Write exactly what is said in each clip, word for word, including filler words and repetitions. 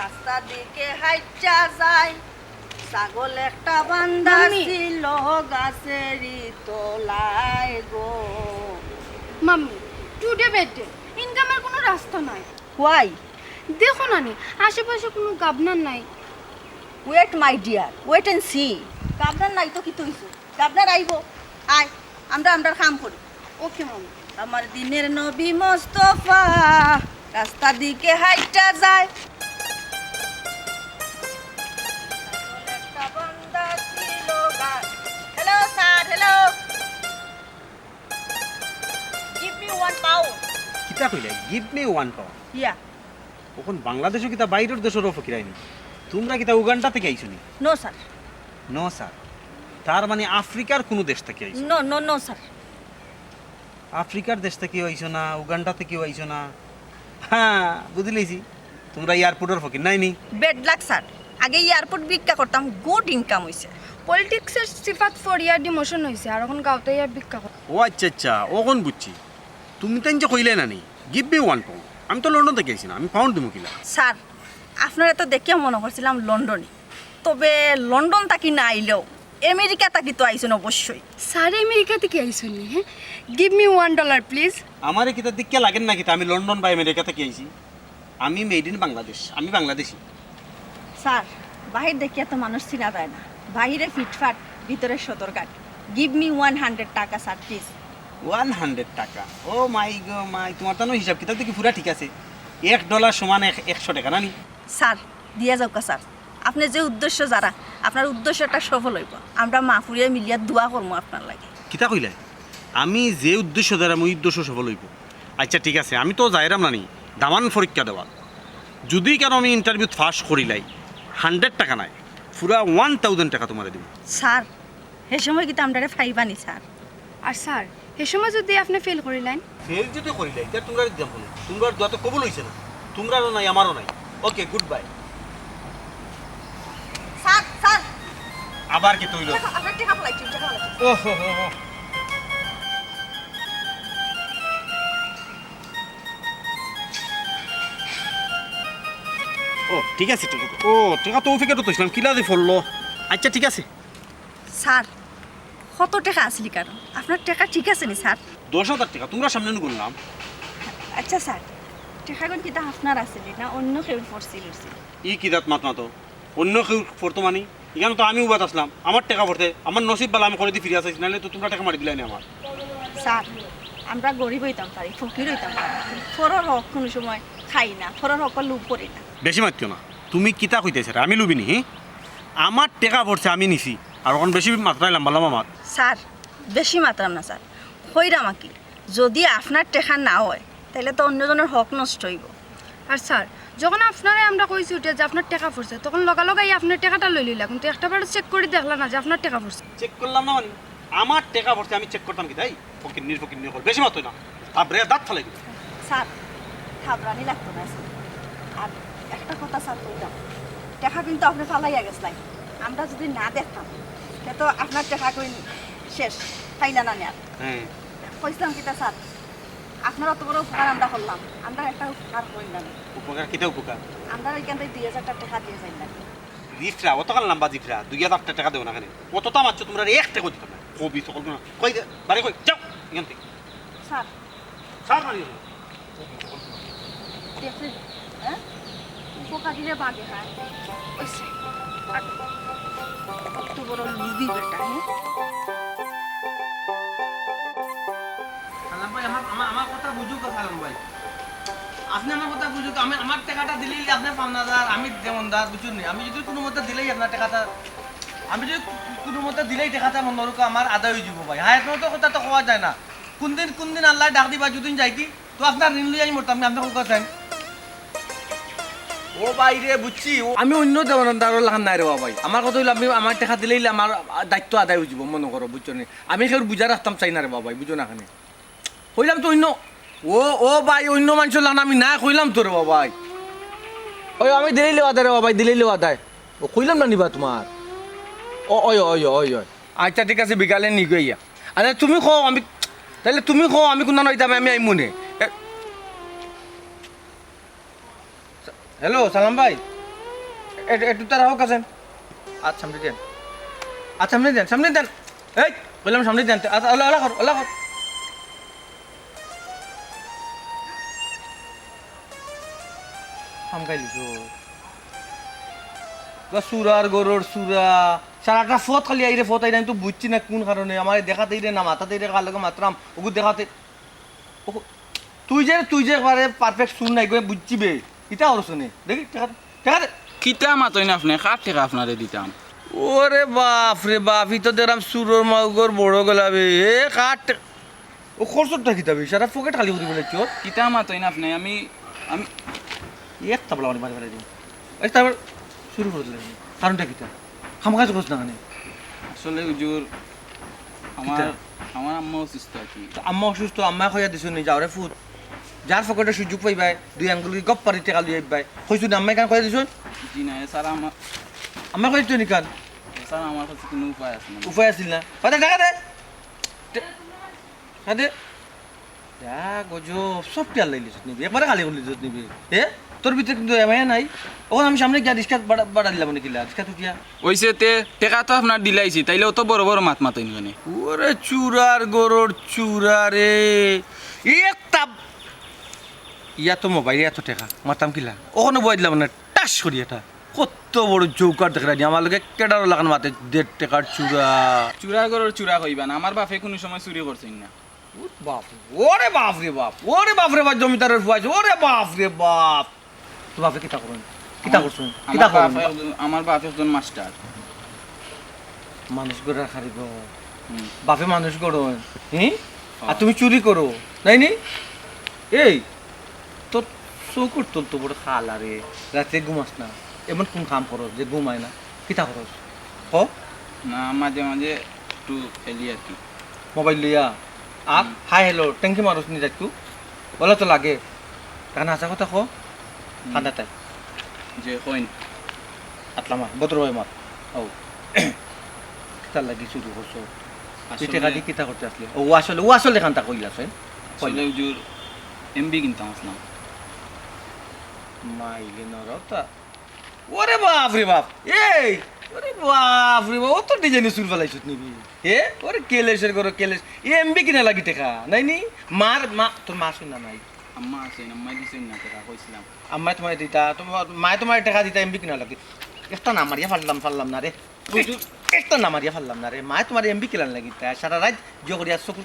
রাস্তা দিকে হাইটা যায়, ছাগল একটা বান্ধা মাম্মি। ছিল গাছেরই তলায় গো। মাম্মি, today bad day, ইনকামের কোনো রাস্তা নাই। Why? দেখো না নি, আশেপাশে কোনো গাবনার নাই। Wait my dear, wait and see. গাবনার নাই তো কিতা অইছে? গাবনার আইবো। আয়, আমরা আমরার কাম করি। ওকে মাম্মি। আমার দিনের নবী মোস্তফা রাস্তা দিকে হাইটা যায়। একটা বান্দা ছিল গা-, Hello sir, hello. Give me one pound. কিতা কইলে? Give me one pound. Yeah. অখন বাংলাদেশো কিতা বাইরের দেশরও ফকির আইনি? তোমরা কিতা উগান্ডা থাকি আইছো নি? No sir. No sir. তার মানে আফ্রিকার কোনো দেশ থাকি আইছো? No, no, no sir. আফ্রিকার দেশ থাকিও আইছো না, উগান্ডা থাকিও আইছো না। হ্যাঁ, বুঝিলিছি, তোমরা এয়ারপোর্টর ফকির নায় নি? Bad luck sir. আগে এয়ারপোর্ট ভিক্ষা করতাম, good income অইছে। পলিটিক্সের সিফাত ফড়িয়া demotion অইছে, আর অখন গাউত আইয়া ভিক্ষা কর। ও আচ্ছা আচ্ছা, অখন বুঝছি। তুমি তাইন যে কইলে না নি, give me one pound. আমি তো লন্ডন থাকি আইছি না, আমি পাউন্ড দিমু কিলা? Sir, আপনারে তো দেখিয়া মনে করছিলাম লন্ডনি, তবে লন্ডন থাকি না আইলেও আমেরিকা থাকি তো আইছইন অবশ্যই। স্যার আমেরিকা থাকি আইছইন নি, হ্যাঁ? Give me one dollar please. আমারে কিতা দেখিয়া লাগের না কিতা আমি লন্ডন বা আমেরিকা থাকি আইছি? আমি made in বাংলাদেশ, আমি বাংলাদেশি। স্যার, বাহির দেখিয়া তো মানুষ চিনা যায় না, বাহিরে ফিটফাট, ভিতরে Sadarghat. Give me one hundred টাকা স্যার, প্লিজ। ওয়ান হান্ড্রেড টাকা? ও মাই গো মাই, তোমার তো হিসাব কিতাব দেখি পুরা ঠিক আছে। এক ডলার সমান এক, একশো টাকা না নি? স্যার, দিয়া যাউক্কা স্যার, আপনে যে উদ্দেশ্য যারা, আপনার উদ্দেশ্যটা সফল অইবো। আমরা মা ফুড়িয়ে মিলিয়া দোয়া করমু আপনার লাগি। কিতা কইলায়? আমি যে উদ্দেশ্য যারা, ওই উদ্দেশ্য সফল অইবো। আচ্ছা ঠিক আছে, আমি তো যাইরাম না নি দামান পরীক্ষা দেওয়াত। যদি কেন আমি ইন্টারভিউত পাস করিলাই, হান্ড্রেড টাকা নায়, পুরা ওয়ান থাউজেন্ড টাকা তোমারে দিমু। স্যার, হে সময় কিতা আমরারে পাইবা নি স্যার? আর স্যার, হে সময় যদি আপনে ফেল করিলাইন? ফেল যদি করিলাই, তে তোমরারে দিতাম কেনে? তোমরার দোয়া তো কবুল অইছে না, তোমরারও নাই, আমারও নাই। ওকে, গুড বাই। Sir, sir. আবার কিতা অইলো? আপনার টাকা ফালাইছি, টাকা ফালাইছি। ও হো হো হো। ও, ঠিক আছে, ঠিক আছে। ও, টাকা তো পকেটো থইছিলাম, কিলা যে পড়লো। আচ্ছা, ঠিক আছে। স্যার, কত টাকা আছিল কারণ? আপনার টাকা ঠিক আছে নি স্যার? দশ হাজার টাকা, তোমরার সামনে নু গুনলাম। আচ্ছা স্যার, টাকাগুন কিতা আপনার আছিল না অন্য কেউর পড়ছিল? ই কি জাত মাত মাতো? অন্য কেউর পড়তো মানি? ইখানো তো আমি উবাত আছলাম, আমার টাকা পড়তে, আমার নসিব ভালা আমি করেদি ফিরিয়া চাইছি, নাইলে তো তোমরা টাকা মারি দিলায় নি আমার। স্যার, আমরা গরিব অইতাম পারি, ফকির অইতাম পারি, পরর হক কুনু সময় খাই না, পরর হকর লোভ করি না। বেশি মাতিও না, তুমি কিতা কইতায় স্যার, আমি লোভী নি, হি? আমার টাকা পড়ছে, আমি নিছি, আর অখন বেশি মাতরায় লাম্বা লাম্বা মাত। স্যার, বেশি মাতরাম না স্যার, কইরাম আর কি, যদি আপনার টাকা না অয়, তাইলে তো অন্যজনর হক নষ্ট অইবো। আর স্যার, যখন আপনারে আমরা কইছি উঠিয়া যে আপনার টাকা পড়ছে, তখন লগালগ আইয়া আপনার টাকাটা লই লইলা, কিন্তু একটা বার চেক করি দেখলা না যে আপনার টাকা পড়ছে। চেক করলাম না মানে? আমার টাকা পড়ছে, আমি চেক করতাম কিতা? ফকিন্নির ফকিন্নি অকল, বেশি মাতইন না, থাবড়ে দাঁত ফালাই দিমু। স্যার, থাবড়ানি লাগতো না স্যার। আর একটা কথা স্যার কইতাম, টাকা কিন্তু আপনে ফালাইয়া গেছলাইন, আমরা যদি না দেখতাম, তে তো আপনার টাকা কই শেষ, পাইলা না নি আর। হ্যাঁ। কইছিলাম কিতা স্যার, আপনার অত বড় উপকার আমরা করলাম, আমরা একটা উপকার করইন না। উপকার কিতা উপকার? আমরা ওইখান থেকে দুই হাজার টাকা দিয়ে যাইন না। জিফরা, অতখান লাম্বা জিফরা, দুই হাজার টাকা দেও না কেনে? অততা মাতছো, তোমরারে এক টাকাও দিতাম না। কবি সকল না। কই দে, বারে কই, যাও, ইখান থাকি। স্যার। স্যার মারি। দেখছেন, হ্যাঁ? উপকার দিলে বাগে খায়। ওই সে, আর কত বড় লুবি বেটা, হ্যাঁ? সালাম ভাই, আমার, আমার, আমার কথা বুঝুক, সালাম ভাই। আপনে আমার কথা বুঝুক, আমি, আমার টাকাটা দিলেই আপনে পাওনাদার, আমি দেওয়ানদার, বুঝছইন নি? আমি যদি কুনু মতে দিলেই আপনার টাকাটা, আমি যদি কু-, কুনু মতে দিলেই টাকাটা মনো করুক আমার আদায় অই যিবো ভাই। হ্যাঁ, আপনার তো কথা তো কওয়া যায় না। কুনদিন, কুনদিন আল্লায় ডাক দিবা, যুদিন যাইতি, তো আপনার ঋণ লইয়া আমি মরতাম না, আপনে কউক্কা চাইন। ও ভাই রে, বুঝছি, ও আমি অন্য দেওয়ানদারর লাখান নায় রে বাবাই। আমার কথা অইলো, আপনে আমার টাকা দিলেই আমার দায়িত্ব আদায় অই যিবো, মনো করো, বুঝছো নি? আমি কেউর বুঝা রাখতাম চাই না রে বাবাই, বুঝো না কেনে? কইলাম তো অন্য, ও, ও ভাই, অন্য মানষর লাখান আমি নায়, কইলাম তো রে বাবাই। ওই আমি দিলেই লেওয়া দেয় রে বাবাই, দিলেই লেওয়া দেয়। ও কইলাম না নিবা তোমার। ও, ওই, ওই, ওই, ওই। আচ্ছা, ঠিক আছে, বিকালে নিগো ইয়া। আচ্ছা, তুমি কও, আমি, তাইলে তুমি কও, আমি কুনদিন অইতাম, আমি আইমু নে। এ, হ্যালো, সালাম ভাই। এ-, একটু তারা হোক আছেন। আচ্ছা, সামনে দেন। আচ্ছা, সামনে দেন, সামনে দেন। এই, বললাম সামনে দেন। আচ্ছা, আল্লাহ, আল্লাহ কর, আল্লাহ কর। হাম খাইলি তো। বা চুরার গরুর চুরা। সারাটা ফত খালি আইরে ফত আইরে, আমি তো বুঝছি না কোন কারণে। আমার দেখাতেই রে না, মাথাতেই রে, কার লগে মাতরাম, ওগু দেখাতে। ও, তুই যে, তুই যে একবারে perfect চুর নাই গো, বুঝছি বে। ইতা করছ নে। দেখি, টেকা দে, টেকা দে। কিতা মাতইন আপনে? কার টেকা আপনারে দিতাম? ওরে বাপ রে বাপ, ই তো দেখরাম চুরর মাউগর বড় গলা বে। এ, কার টে-, ও খরচটা কিতা বে? সারা পকেট খালি করি বেলাইছস। কিতা মাতইন আপনে? আমি, আমি এক থাবলা মারি মারি ফেলাই দিমু। এক থাবলা শুরু করে দিলে। কারণটা কিতা? খামোখা করছ না কেনে? আসলে হুজুর, আমার, কিতা? আমার আম্মা অসুস্থ আর কি। তো আম্মা অসুস্থ, আম্মায় কইয়া দিছইন নি, যাও রে ফুত। যার পকেটে সুযোগ পাইবায়, দুই আঙ্গুল গপ পারি টেকা লইয়া আইবায়। কইছইন নি, আম্মায় কেন কইয়া দিছইন? জি না, এ স্যার, আমার আম্মায় কইয়া দিছইন নি কেন? এ স্যার, আমার কাছে কোনো উপায় আছে না। উপায় আছিল না? কত টাকা দে? তে-, টেকা দে। যা গজব, সব টেকা লইলিছস নিবি, একবারে খালি করিলিছস নিবি। এ? তোর ভিতরে কিন্তু এমাইয়া নাই। অখন আমি সামনে গিয়া রিস্কাত বাড়া-, বাড়া দিলাম নি কিলা, রিস্কাত উঠিয়া। অইছে তে, টেকা তো আপনার দিলাইছি, তাইলে অত বড় বড় মাত মাতইন কেনে? ওরে চুরার গরুর চুরা রে। একটা ইয়া তো মোবাইল, এত টেকা, মারতাম কিলা? অখনো বই দিলাম না, টাস করি এটা। কত বড় জোকার দেখরা নি, আমার লগে কেডার লাখান মাতে, দেড় টেকার চুরা। চুরার গরুর চুরা কইবা না, আমার বাপে কোনো সময় চুরি করছইন না। ওরে বাপ রে, ওরে বাপ, ওরে বাপ রে বাপ, জমিদারের ফুয়া আইছে, ওরে বাপ রে বাপ। তো বাপে কিতা করইন? কিতা আমার, করছইন? আমার কিতা বাপ করইন? একজন, আমার বাপ একজন মাস্টার। মানুষ গড়ার কারিগর। হুম। বাপে মানুষ গড়ইন, হুম? আর হ্যাঁ। তুমি চুরি করো, নাই নি? এই, তোর চকুর তল তো বড় কালা রে, রাতে ঘুমাস না, এমন কোন কাম করস যে ঘুমায় না? কিতা করস? ক। না, মাঝে মাঝে একটু খেলি আর কি। মোবাইল লইয়া? আর হুম। হাই হ্যালো, ট্যাঙ্কি মারস নি রাইতকু? ওলা তো লাগে। কারণ হাছা কথা ক। হুম। কান্দা তাই। যে কইন। আতলামা, ভদ্রভাবে মাত। ও। কিতার লাগি চুরি করছো? তুই আসলে টেকা দি কিতা করতে আসলে? ও আসলে, ও আসলে কান্তা কইলা, সই? আসলে হুজুর, এমবি কিনতাম আসলাম। মাইলে নরতা। ওরে বাপ রে বাপ, এই, ওরে বাপ রে বাপ, অত ডিজাইনে চুল ফালাইছত নিবি? এ, ওরে কেলেসের ঘরো কেলেস, এ এমবি কিনা লাগি টেকা, নাই নি? মার, মা, তোর মা শুন না নাই? আম্মা আছে, আম্মাই দিছে না টেকা, কইছিলাম। আম্মাই তোমার দিতা, তোমার মায়ে তোমার টেকা দিতা এমবি কিনা লাগি। একটা না মারিয়া ফাললাম, ফাললাম না রে। বুঝু- একটা না মারিয়া ফাললাম না রে, মায়ে তোমার এমবি কিনা লাগি তা, সারা রাত জিও করিয়া চকুর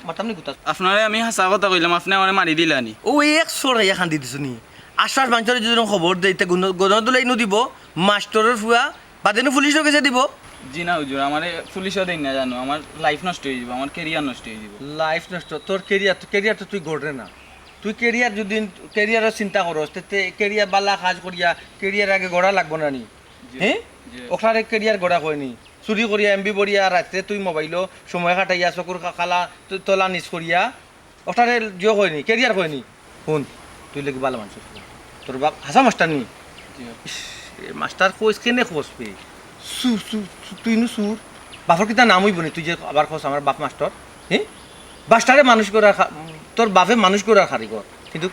মারতাম নি গুতা। আপনারে আমি হাছা কথা কইলাম, আপনে আমারে মারি দিলা নি। ও এক সরাইয়া কান্দি দিছো নি। আশপাশ মানষরে যদি খবর দেই, তে গণ-, গণদুলাই নু দিব, মাস্টরের ফুয়া, বাদে নু পুলিশর গেছে দিব। জি না হুজুর, আমারে পুলিশও দেইন না জানো, আমার লাইফ নষ্ট অই যিবো, আমার ক্যারিয়ার নষ্ট অই যিবো। লাইফ নষ্ট? তোর ক্যারিয়ার, তোর ক্যারিয়ার তো তুই গড়রে না। তুই ক্যারিয়ার যদি, ক্যারিয়ারর চিন্তা করস, তে, তে ক্যারিয়ার বালা কাজ করিয়া, ক্যারিয়ার আগে গড়া লাগবো না নি? জি, হ্যাঁ? জি। ওখানে ক্যারিয়ার গড়া হয়নি। চুরি করিয়া এমবি বড়িয়া রাত্রে তুই মোবাইলো সময় কাটাইয়া চকুর কা-, কালা ত-, তলা নিচ করিয়া ওটারে জিও কয়নি, ক্যারিয়ার কয়নি। হুন, তুই লাগি বালা মানষর ফুয়া। তোর বাপ হাছা মাস্টার নি? জি। ইস, এ মাস্টার কইস কেনে কস বে? চুর, চুর, চুর, তুই নু চুর। বাপর কিতা নাম অইবো নি? তুই যে আবার কস আমার বাপ মাস্টার। হ্যাঁ? মাস্টারে মানুষ করার খা-, তোর বাপে মানুষ করার কারিগর। কিন্তু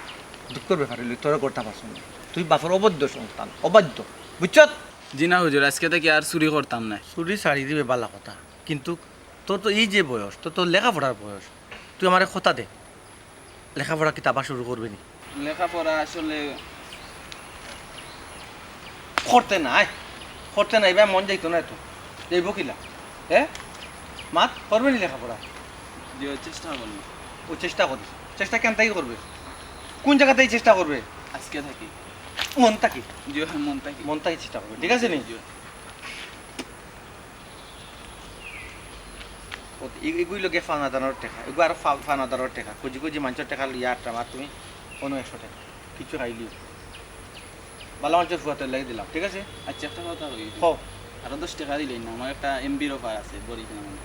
দুঃখর ব্যাপার অইলো, তোরে করতাম পারছইন না। তুই বাপর অবাধ্য সন্তান, অবাধ্য। বুঝছত? জি না হুজুর, আজকে থাকি আর চুরি করতাম না। চুরি ছাড়ি দিবে বালা কথা। কিন্তু তোর তো এই যে বয়স, তোর তো লেখাপড়ার বয়স, তুই আমারে কথা দে, লেখাপড়া কিতা আবার শুরু করবে নি? লেখাপড়া আসলে করতে নাই, করতে নাই ভাই, মন যাইতো না তো। যাইবো কিলা? হ্যাঁ? মাত, করবে নি লেখাপড়া? জি, ওই চেষ্টা করবো। ও চেষ্টা করিস, চেষ্টা কেন তাই করবে? কোন জায়গাতেই চেষ্টা করবে? আজকে থাকি। মন থাকি? জি, হ্যাঁ, মন থাকি। মন থাকি চেষ্টা করবে, ঠিক আছে নি? জি। ও, এ-, এগুই লগে ফানাদানোর টেকা, এগু আরো ফা-, ফানাদানোর টেকা, খুঁজি খুঁজি মানষর টেকা লইয়া আটটা মার তুমি, অন্য একশো টেকা, কিছু খাইলিও। বালা মানষর ফুয়াতে লাগি দিলাম, ঠিক আছে? আচ্ছা, একটা কথা কই। ক। আরো দশ টেকা দিলেন না, আমার একটা এমবির অফার আছে, বড়ি কিনা মানে।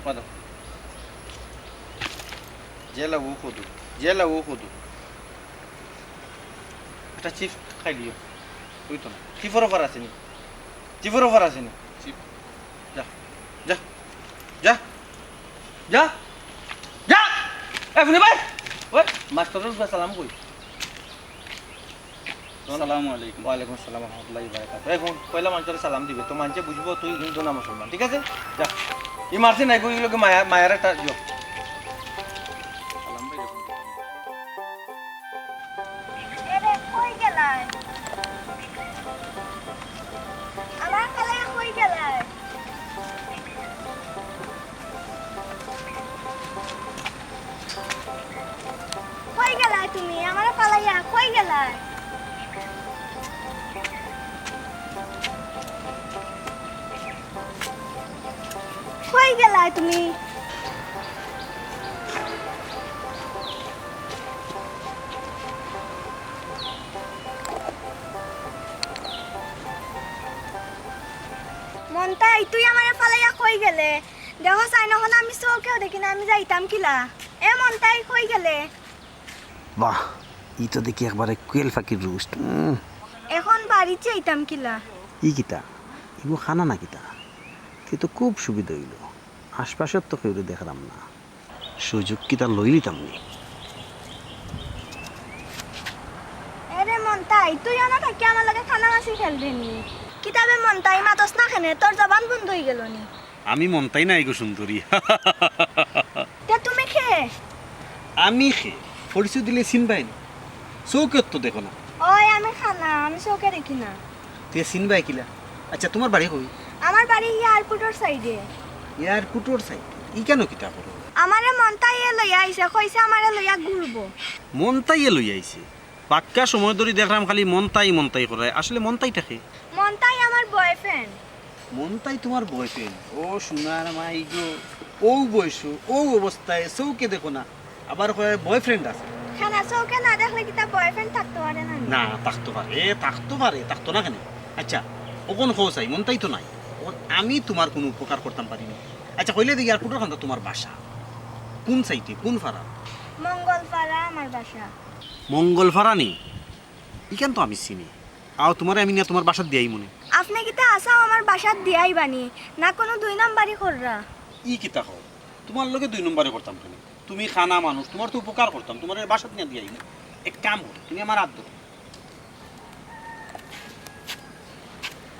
কত? যে লাগবো কত? যে লাগবো কত? একটা চিপস খাইলিও, ওই তো না। চিপসর অফার আছে নি? চিপসর অফার আছে নি? চিপ। যা, যা, যা, যা, যা। এ, ফুনি ভাই, ওই, মাস্টারর ফুয়া সালাম কই। আসসালামু আলাইকুম। ওয়ালাইকুম আসসালাম ওয়া রাহমাতুল্লাহি ওয়া বারাকাতুহু। এই হুন, পয়লা মানষরে সালাম দিবে, তো মানষে বুঝবো তুই হিন্দু না মুসলমান, ঠিক আছে? যা। ই মারছে নাই গো, ইগুলোকে মায়া, মায়ার একটা ইয়ো। সালাম ভাই, এরকম। এরে, কই গেলায়? আমার ফালাইয়া কই গেলায়? কই গেলায় তুমি? আমারে ফালাইয়া কই গেলায়? কই গেলায় তুমি? মন্তাই, তুই আমারে ফালাইয়া কই গেলে? দেখো চাই, অখন আমি চউখেও দেখি না, আমি যাইতাম কিলা? এ মন্তাই, কই গেলে? বাহ, ই তো দেখি একবারে কোয়েল পাখির রোস্ট। উম। অখন বাড়িত যাইতাম কিলা? ই কিতা? ইগু খানা না কিতা? তে তো খুব সুবিধা অইলো। আশপাশর তো কেউরে দেখরাম না। সুযোগ কিতা লই নিতাম নি? এরে মন্তাই, তুই অনো থাকি আমার লগে কানামাছি খেলবে নি? কিতা বে মন্তাই, মাতস না কেনে? তোর জবান বন্ধ অই গেল নি? আমি মন্তাই নায় গো সুন্দরী। তে তুমি কে? আমি কে? পরিচয় দিলে চিনবায় নি? চউখে তো দেখো না। ওই আমি কানা, আমি চউখে দেখি না। তে চিনবায় কিলা? আচ্ছা, তুমার বাড়ি কই? আমার বাড়ি এয়ারপোর্টর সাইডে। এয়ারপোর্টর সাইডে? ইখানো কিতা করো? আমারে মন্তাইয়ে লইয়া আইছে, কইছে আমারে লইয়া ঘুরবো। মন্তাইয়ে লইয়া আইছে? বাক্কা সময় ধরি দেখরাম খালি মন্তাই মন্তাই করায়। আসলে মন্তাইটা কে? মন্তাই আমার বয়ফ্রেন্ড। মন্তাই তুমার বয়ফ্রেন্ড? ও সোনার মাই গো, অউ বয়সো, অউ অবস্থায় চউখে দেখো না, আবার কয় বয়ফ্রেন্ড আছে। কেনে, চউখে না দেখলে কিতা বয়ফ্রেন্ড থাকতো পারে না নি? না, থাকতো পারে, থাকতো পারে, থাকতো না কেনে? আচ্ছা, অখন কও চাই, মন্তাই তো নাই, অখন আমি তুমার কুনু উপকার করতাম পারি নি। আচ্ছা, কইলে দেখি এয়ারপোর্টর কান্দা তুমার বাসা কুন সাইডে, কুন পাড়া? মঙ্গলপাড়া আমার বাসা। মঙ্গলপাড়া নি? ইখান তো আমি চিনি। আও, তুমারে আমি নিয়া তুমার বাসাত দিয়া আইমু নে। আপনে কিতা আছাও আমার বাসাত দিয়া আইবা নি? না কুনু দুই নাম্বারি কররা? ই কিতা কও? তুমার লগে দুই নাম্বারি করতাম কেনে? তুমি কানা মানুষ, তুমার তো উপকার করতাম, তুমারে বাসাত নিয়া দিয়া আইমু। এক কাম করো, তুমি আমার আত ধরো।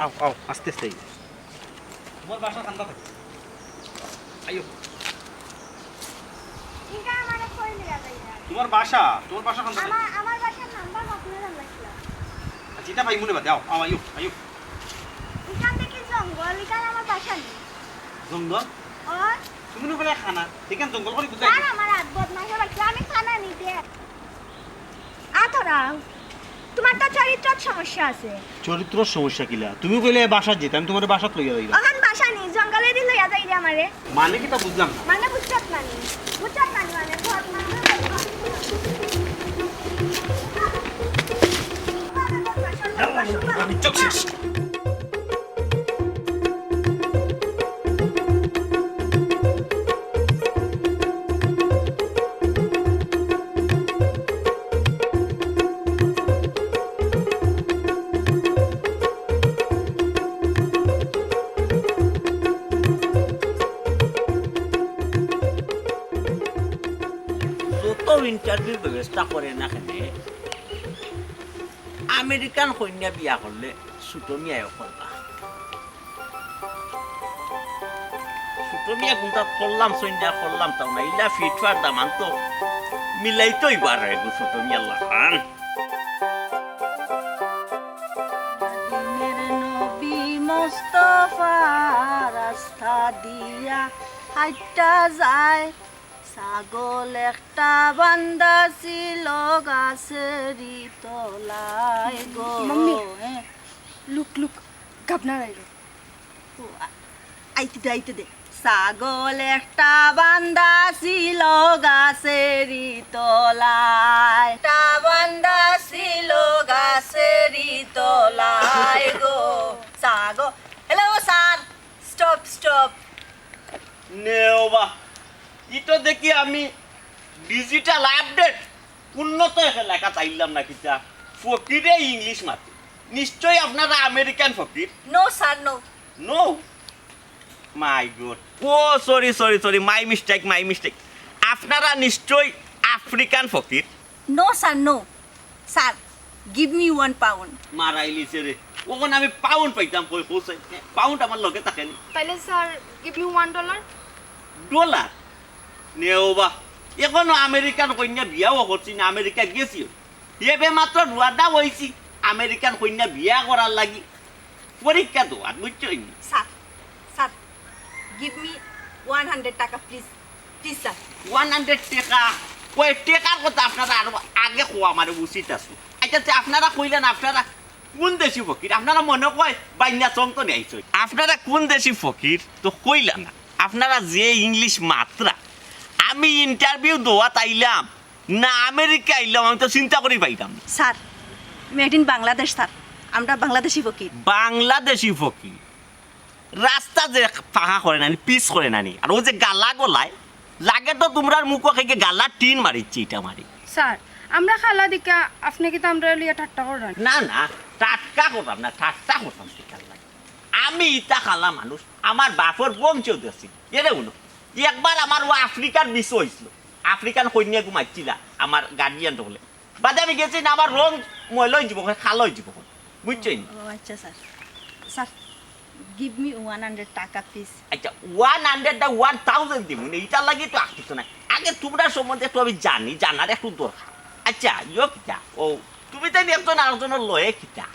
আও, আও, আস্তে আস্তে আইও। তুমার বাসা কান্দা থাকি। আইও। ইটা আমারে কই লইয়া যাইরা? তুমার বাসা, তুমার বাসা কান্দা থাকি। আমার, আমার বাসার নাম্বার আপনে জানলা কিলা? আচ্ছা, ইটা পাইমু নে বাদে, আও, আও, আইও, আইও। ইখান দেখি জঙ্গল, ইখান আমার বাসা নি। জঙ্গল? ওই। তুমি না কইলে কানা, ইখান জঙ্গল করি বুঝাই? আর আমার আত বদমাইশ লাগছে, আমি কানা নি দে। আ তোরা, তুমার তো চরিত্রত সমস্যা আছে। চরিত্রর সমস্যা কিলা? তুমি কইলে বাসাত যাইতাম, আমি তুমারে বাসাত লইয়া যাইতাম। অখান বাসা নি, জঙ্গলেদি লইয়া যাইরে আমারে। মানে কিতা বুঝলাম না। মানে বুঝছত না নি? বুঝছত না নি মানে? বদমাইশ। আমি চোখ শেষ। যত ইন্টারভিউর ব্যবস্থা করে না কেনে, আমেরিকান কইন্যা বিয়া করলে ছুটো মিয়ায়ও করবা। ছুটো মিয়া কুনতা করলাম, সইন্যা করলাম, তাও না, ইলা ফিট ফার দামান তো মিলাইতই পারে গো ছুটো মিয়া লাখান। দিনের নবী মুস্তফা রাস্তা দিয়া হাইটা যায়, ছাগল একটা বান্দা ছিল গাছেরই তলায় গো। মাম্মি, হ্যাঁ। লুক, লুক, গাবনা আইলো। ও, আ-, আইতে দে, আইতে দে। ছাগল একটা বান্দা ছিল গাছেরই তলায়। একটা বান্দা ছিল গাছেরই তলায় গো। ছাগল, হ্যালো স্যার, স্টপ, স্টপ। নেও বা, ইতো দেখি আমি ডিজিটাল আপডেট উন্নত এলাকা চাইলাম না কিতা? ফকিরে ইংলিশ মাতে। নিশ্চয়ই আপনারা আমেরিকান ফকির। No, sir, no. No? My God. Oh, sorry, sorry, sorry. My mistake, my mistake. আপনারা নিশ্চয়ই আফ্রিকান ফকির। No, sir, no. Sir, Give me one pound. মারাইলিছে রে। অখন আমি পাউন্ড পাইতাম কই, কও চাই? পাউন্ড আমার লগে থাকে নি। তাইলে sir, give me one dollar. Dollar? নেও বা। অখনো আমেরিকান কইন্যা বিয়াও করছি না, আমেরিকা গেছিও। এবে মাত্র রওয়ানা অইছি আমেরিকান কইন্যা বিয়া করার লাগি। পরীক্ষা দেওয়ার, বুঝছো নি? Sir, sir, give me one hundred টাকা, please, please sir. One hundred টেকা? ওই টেকার কথা আপনারা আরো আগে কওয়া আমারে উচিত আছিল। আচ্ছা, তে আপনারা কইলা না, আপনারা কুন দেশি ফকির? আপনারা মনো কয় বাইন্যা চং তো নিয়া আইছইন। আপনারা কুন দেশি ফকির তো কইলা না। আপনারা যে ইংলিশ মাতরা, আমি ইন্টারভিউ দেওয়াত আইলাম না আমেরিকা আইলাম, আমি তো চিন্তা করি পাইলাম না। স্যার, made in বাংলাদেশ স্যার, আমরা বাংলাদেশি ফকির। বাংলাদেশি ফকির? রাস্তা যে ফাঁকা করে নানি, পিচ করে নানি, আর অউ যে গালা গলায়, লাগে তো তুমরার মুখো খেকে গালা টিন মারিচ্ছি ইটা মারি। স্যার, আমরা কালা দেখিয়া আপনে কিতা আমরারে লইয়া ঠাট্টা কররা নি? না না, ঠাট্টা করতাম না, ঠাট্টা করতাম কিতার লাগি? আমি ইতা কালা মানুষ, আমার বাপর বংশ দেশি। এরে হুনো, একবার আমার অউ আফ্রিকার ভিসা অইছিল, আফ্রিকান কইন্যা ঘুমাইছিলা আমার গার্ডিয়ান হকলে। বাদে আমি গেছি না, আমার রং ময়লা অইযিবো, কালা অইযিবো, বুঝছো নি? ও আচ্ছা sir, sir, give me one hundred টাকা, প্লিজ। আচ্ছা, ওয়ান হান্ড্রেড না ওয়ান থাউজেন্ড দিমু নে, ইটার লাগি তো আঁকিত না। আগে তুমরার সম্বন্ধে একটু আমি জানি, জানার একটু দরকার। আচ্ছা, ইয়ো কিতা? ও, তুমি তাই একজন আরেকজনর লয়ে কিতা?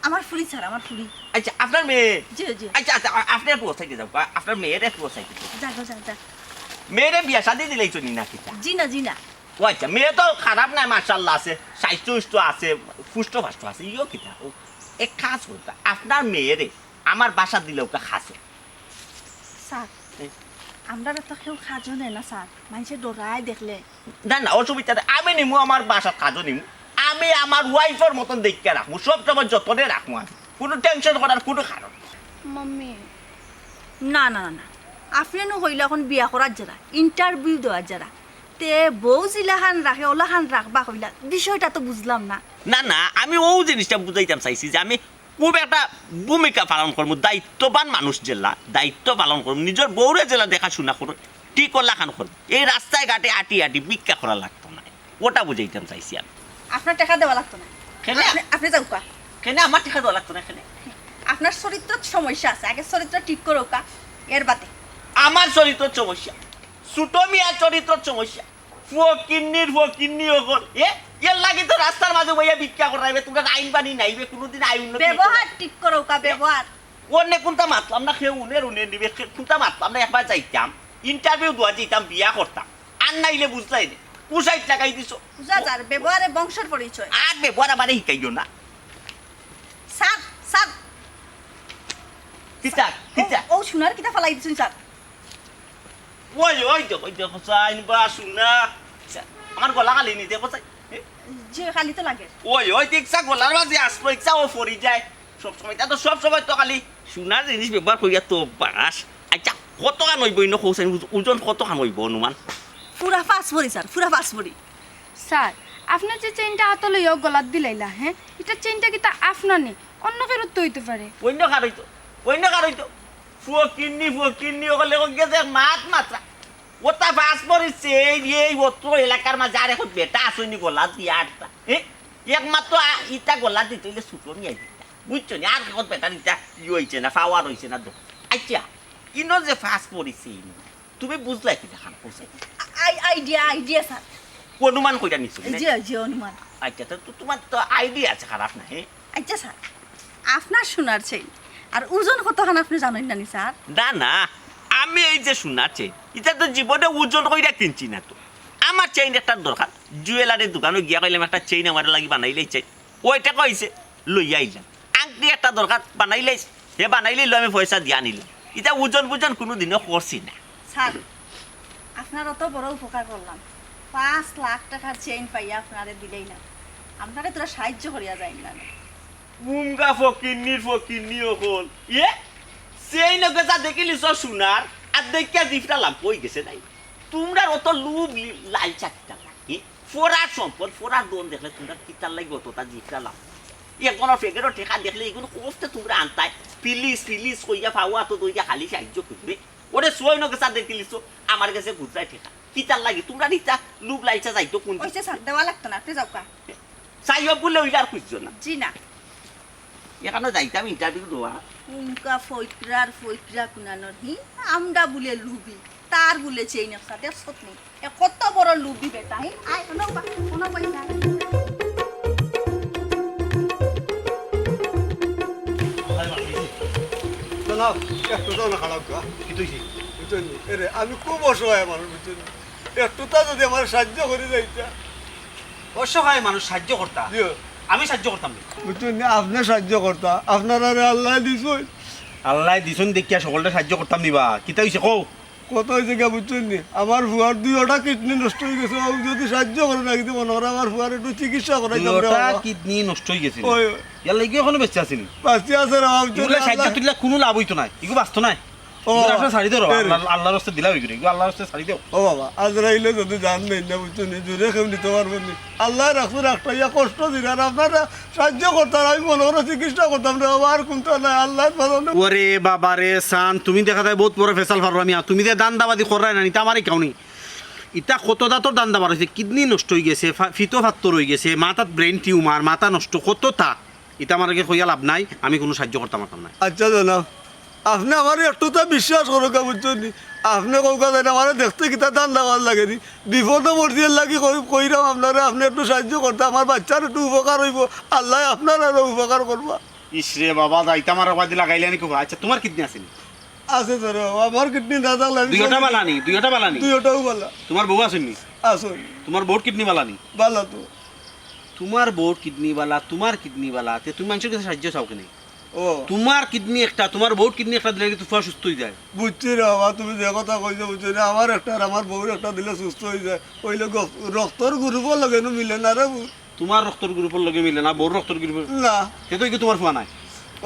আমার ফুরি স্যার, আমার ফুরি। আচ্ছা, আপনার মেয়ে? জি, জি। আচ্ছা, আচ্ছা, আ-, আপনে একটু অসাইডে যাও, আ-, আপনার মেয়েরে একটু অসাইডে যাও। যাও, যাও, যাও। মেয়েরে বিয়া শাদি দিলাইছো নি না কিতা? জি না, জি না। ও আচ্ছা, মেয়ে তো খারাপ নায়, মাশাআল্লাহ আছে, স্বাস্থ্য উস্থ্য আছে, পুষ্ট ফাষ্ট আছে, ইয়ো কিতা? ও, এক কাজ করতা, আপনার মেয়েরে আমার বাসাত দিলাউক্কা কাজো। স্যার, আমরারে তো কেউ কাজো নেয় না স্যার, মাইনষে ডরায় দেখলে। না না, অসুবিধা নাই, আমি নিমু, আমার বাসাত কাজো নিমু। আমি আমার ওয়াইফর মতন দেখিয়া রাখমু, সব সময় যতনে রাখমু আমি, কুনু টেনশন করার কুনু কারণ নাই। মাম্মি। না না না না, আপনে নু কইলা অখন বিয়া করার যারা, ইন্টারভিউ দেওয়ার যারা, তে বউ যেলাখান রাখে অলাখান রাখবা কইলা, বিষয়টা তো বুঝলাম না। না না, আমি অউ জিনিসটা বুঝাইতাম চাইছি যে আমি খুব একটা ভূমিকা পালন করমু, দায়িত্ববান মানুষ যেলা দায়িত্ব পালন করমু, নিজর বউরে যেলা দেখাশুনা করমু, ঠিক অলাখান করমু। এই রাস্তায় ঘাটে আটি আটি ভিক্ষা করা লাগতো না, ওটা বুঝাইতাম চাইছি আমি। আপনার টেকা দেওয়া লাগতো না। কেনে? আপনে, আপনে যাউক্কা। কেনে আমার টেকা দেওয়া লাগতো না কেনে? আপনার চরিত্রত সমস্যা আছে, আগে চরিত্র ঠিক করউক্কা, এর বাদে। আমার চরিত্রর সমস্যা? ছোট মিয়ার চরিত্রর সমস্যা? ফকিন্নির ফকিন্নি অকল। এ, এর লাগি তো রাস্তার মাঝে বইয়া ভিক্ষা করাইবে, তুমরার আইন বাণী নাইবে, কুনুদিন আইন উন্নতি অইতো না। ব্যবহার ঠিক করউক্কা, ব্যবহার। অনে কুনতা মাতলাম না, কেউ উনের উনে নিবে, কে-, কুনতা মাতলাম না, একবার যাইতাম, ইন্টারভিউ দেওয়া যাইতাম, বিয়া করতাম, আর নাইলে বুঝলায় নি, কুশাইট লাগাই দিছো। বুঝা যার, ব্যবহারে বংশর পরিচয়। আর ব্যবহার আমারে শিখাইও না। স্যার, স্যার, কিতা, কিতা? ও, ও সোনার কিতা ফালাই দিছইন স্যার? ওই, ওই দেখো, ওই দেখো, চাইন বা সোনা। আমার গলা খালি নি, দেখো চাই। এ? যে খালি তো লাগে। ওই, ওই, দেখছা গলার মাঝে আসলো, ইচ্ছা ও পড়ি যায়। সব সময়, তা তো সব সময় তো খালি সোনার জিনিস ব্যবহার করিয়া তো বাস। আচ্ছা, কতখান অইবো ইনো কও চাইন, ওজ-, ওজন কতখান অইবো অনুমান? পুরা পাঁচ ভরি স্যার, পুরা পাঁচ ভরি। স্যার, আপনে যে চেইনটা আতো লইয়া গলাত দিলাইলা, হে, ইটা চেইনটা কিতা আপনার নি? অন্য কেউর তো অইতো পারে। অন্য কার অইতো, অন্য কার অইতো। ফকিন্নি, ফকিন্নি, অকলে গেছে মাত মাতরা। ওটা পাঁচ ভরি চেইন, এই অত্র এলাকার মাঝে আর এখন বেটা আছইন নি গলাত দিয়া আটটা। এ? একমাত্র আ-, ইটা গলাত দিতে অইলে ছোট মিয়ায় দিতা। বুঝছো নি? আর এখন বেটার ইটা ই অইছে না, পাওয়ার অইছে না তো। আচ্ছা, ইনো যে পাঁচ ভরি চেইন, তুমি বুঝলায় কিলাখান কও চাই? I-, idea, idea sir. অনুমান কইরা নিছো নি? জি, জি, অনুমান। আচ্ছা, তো, তো তুমার তো আইডিয়া আছে, খারাপ না, হে? আচ্ছা স্যার, আপনার সোনার চেইন আর ওজন কতখান আপনে জানইন না নি স্যার? না, না, আমি এই যে সোনার চেইন, ইটা তো জীবনে ওজন কইরা কিনছি না তো। আমার চেইন একটা দরকার, জুয়েলারি দোকানো গিয়া কইলাম, "একটা চেইন আমার লাগি বানাইলাইছ।" ওইটা কইছে, লইয়া আইলাম। আংটি একটা দরকার, বানাইলাইছ, হে বানাইলাইলো, আমি পয়সা দিয়া নিলাম। ইটা ওজন বুজন কুনুদিনও করছি না। স্যার, আপনার অত বড় উপকার করলাম, পাঁচ লাখ টেকার চেইন পাইয়া আপনারে দিলাইলাম, আপনারে থুড়া সাহায্য করিয়া যাইন না। মুঙ্গা ফকিন্নির ফকিন্নি অকল। ইয়ে? চেইন গেছা দেখিলিছো সোনার, আর দেখিয়া জিফটা লাম্প অইগেছে নাই। তুমরার অত লোভ লি-, লালসা কিতার লাগি? ফরার সম্পদ, ফরার ধন দেখলে তুমরার কিতার লাগি অতটা জিফটা লাম্প? একজনর ফেগেরও টেকা দেখলে ইগুন কষ্টে তুমরা আনতায়। পিলিস, পিলিস কইয়া পাওয়া তো দইয়া খালি সাহায্য করবে। ওরে চেইন গেছা দেখিলিছো, আমার গেছে খুচরায় টেকা। কিতার লাগি? তুমরার ইতা লোভ লালসা যাইতো কুন দিকে? অইছে স্যার, দেওয়া লাগতো না, আপনে যাউক্কা। চাইও বুলে অইলে আর খুঁজছো না। জি না। এখানো যাইতাম ইন্টারভিউ দেওয়া। উনকা ফইকরার ফইকরা কুনানোর হি, আমরা বুলে লুবি, তার বুলে চেইন একটা দেখছত নি? এ কত বড় লুবি বেটা, হি? আয়, কোনো বা-, কোনো বা-, জনাব, একটু তো না খারাপ গা। কি তুই? বুঝছেন নি? এরে, আমি খুব অসহায় মানুষ, বুঝছেন নি? একটু তা যদি আমার সাহায্য করে যাইতা। অসহায় মানুষ সাহায্য করতা? জি। আমি সাহায্য করতাম নি। বুঝছেন নি? আপনি সাহায্য করতা। আপনারারে আল্লাহ দিছইন। আল্লাহ দিছইন দেখিয়া সকলরে সাহায্য করতাম নি বা। কিতা হইছে কও? কত হইছে গিয়া বুঝছেন নি? আমার ফুয়ার দুইওটা কিডনি নষ্ট হয়ে গেছে। ও যদি সাহায্য করে না, কিন্তু মনে করে আমার ফুয়ার একটু চিকিৎসা করাইতাম রে দুইওটা বাবা। কিডনি নষ্ট হয়ে গেছে? ওই, ওই। ইয়ার লাগি এখনো বেঁচে আছে নি? বাঁচি আছে রে বাবা, বুঝছেন নি? সাহায্য আল্লাহ তুললে কোনো লাভ হইতো না। ইগু বাঁচতো না। ও, এগুলো আসলে ছাড়ি দেও রে বাবা। এর আল্লাহ, আল্লাহর রাস্তায় দিলাও এগুলো। এগুলো আল্লাহর রাস্তায় ছাড়ি দেও। ও বাবা, আজরাইলে যদি জান নেই না, বুঝছো নি? জোরে কেউ নিতে পারবো নি। আল্লাহ রাখছে, রাখটা ইয়া কষ্ট দিন। আর আপনারা সাহায্য করতাম, আমি মনে করে চিকিৎসা করতাম রে বাবা, আর কোনটা নাই, আল্লাহ ভালো না। ওরে বাবা রে, সান, তুমি দেখা যায় বহুত বড় ফেসাল পারো আমি। তুমি যে দান্দাবাজি কররায় না, নিতে আমারে কেউ নেই। ইটা কত দাঁতর দান্দা বার হইছে, কিডনি নষ্ট হয়ে গেছে, ফা-, ফিতো ফাত্তর হয়ে গেছে, মাথাত ব্রেন টিউমার, মাথা নষ্ট, কত তা। ইটা আমার আগে কইয়া লাভ নাই, আমি কোনো সাহায্য করতাম পারতাম না। আচ্ছা জনাব, আপনি আমার একটু তো বিশ্বাস করুক, বুঝছেন নি? আপনি কউকা যায় না, আমারে দেখতে কিতা ধান্দা ভালো লাগে নি? বিপদে পড়ছি এর লাগি কই-, কইরাম আপনারে, আপনি একটু সাহায্য করতা, আমার বাচ্চার একটু উপকার হইব, আল্লাহ আপনার আরো উপকার করবা। ইস রে বাবা, যাইতাম আর বাদি লাগাইলে নি খুব। আচ্ছা, তোমার কিডনি আছে নি? আছে তো রে বাবা, আমার কিডনি না থাকলে আমি দুইওটা চলি বালা নি? দুইওটা বালা নি? দুইওটাও বালা। তোমার বউ আছে নি? আছে। তোমার বউর কিডনি বালা নি? বালা তো। তোমার বউর কিডনি বালা, তোমার কিডনি বালা, তে তুমি মানুষের কাছে সাহায্য চাও কেনে? ও। তোমার কিডনি একটা, তোমার বউর কিডনি একটা দিলে কিন্তু ফুয়া সুস্থ হয়ে যায়। বুঝছি রে বাবা, তুমি যে কথা কইছো বুঝছি রে, আমার একটা আর আমার বউর একটা দিলে সুস্থ হয়ে যায়। ওই লোক রক্তর গ্রুপও লাগে নু মিলে না রে বউ। তোমার রক্তর গ্রুপর লগে মিলে না, বউর রক্তর গ্রুপর। না। তে তো ইগু তোমার ফুয়া নাই।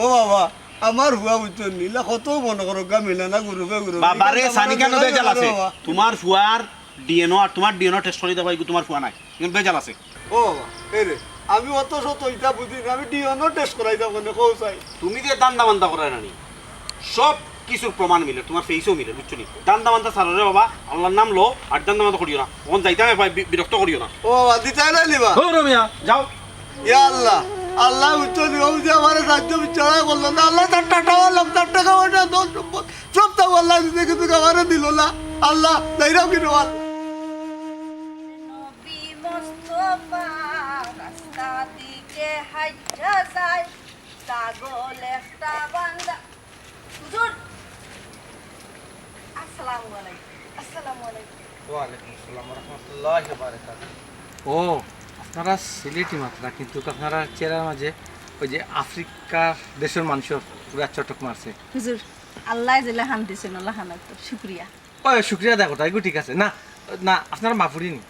ও বাবা, আমার ফুয়া বুঝছো নি, ইলা কত মনে করো গা মিলে না গ্রুপে গ্রুপে। বাবারে, ইটা তো আমার সানিকা নদে জাল আছে। বাবা। তোমার ফুয়ার ডিএনও আর তোমার ডিএনও টেস্ট করি দেখো, ইগু তোমার ফুয়া নাই। ইগুন বেজাল আছে। ও বাবা, এই রে, আমি অত শত ইটা বুঝি না, আমি ডিএনও টেস্ট করাই দেবো না, কও চাই। তুমি যে দান্দা বান্দা করায় না নি, সব কিছুর প্রমাণ মিলে, তোমার ফেসও মিলে, বুঝছো নি? দান্দা বান্দা ছাড়ো রে বাবা, আল্লাহর নাম লও, আর দান্দা বান্দা করিও না। অখন যাইতাম এ ভাই, বি-, বিরক্ত করিও না। ও বাবা, দিতাই না নিবা? ও রমিয়া, যাও। ইয়া আল্লাহ, আল্লাহ বুঝছো নি, ও যে আমারে সাহায্য বিচারা করলো না, আল্লাহ তার টাকা আনলাম, তার টাকা ওটা ধন সম্পদ, সব তো আল্লাহ দিতে কিন্তু আমারে দিল না। আল্লাহ, যাইরাম কি তোমার? নবী মোস্তফা রাস্তা দিকে হাইটা যায়, ছাগল একটা বান্দা। হুজুর, আসসালামু আলাইকুম। আসসালামু আলাইকুম। ওয়ালাইকুম আসসালাম ওয়া রাহমাতুল্লাহি ওয়া বারাকাতুহু। ও, আপনারা সিলেটি মাতরা, কিন্তু আপনারা চেহারার মাঝে ওই যে আফ্রিকার দেশের মানুষের পুরা চটক মারছে। হুজুর, আল্লাহ যেলা হান দিছেন, আল্লাহ হান তো শুক্রিয়া। ওই শুক্রিয়া আদায় করতা, এগু ঠিক আছে। না, না, আপনারা মা ফুড়ি নি?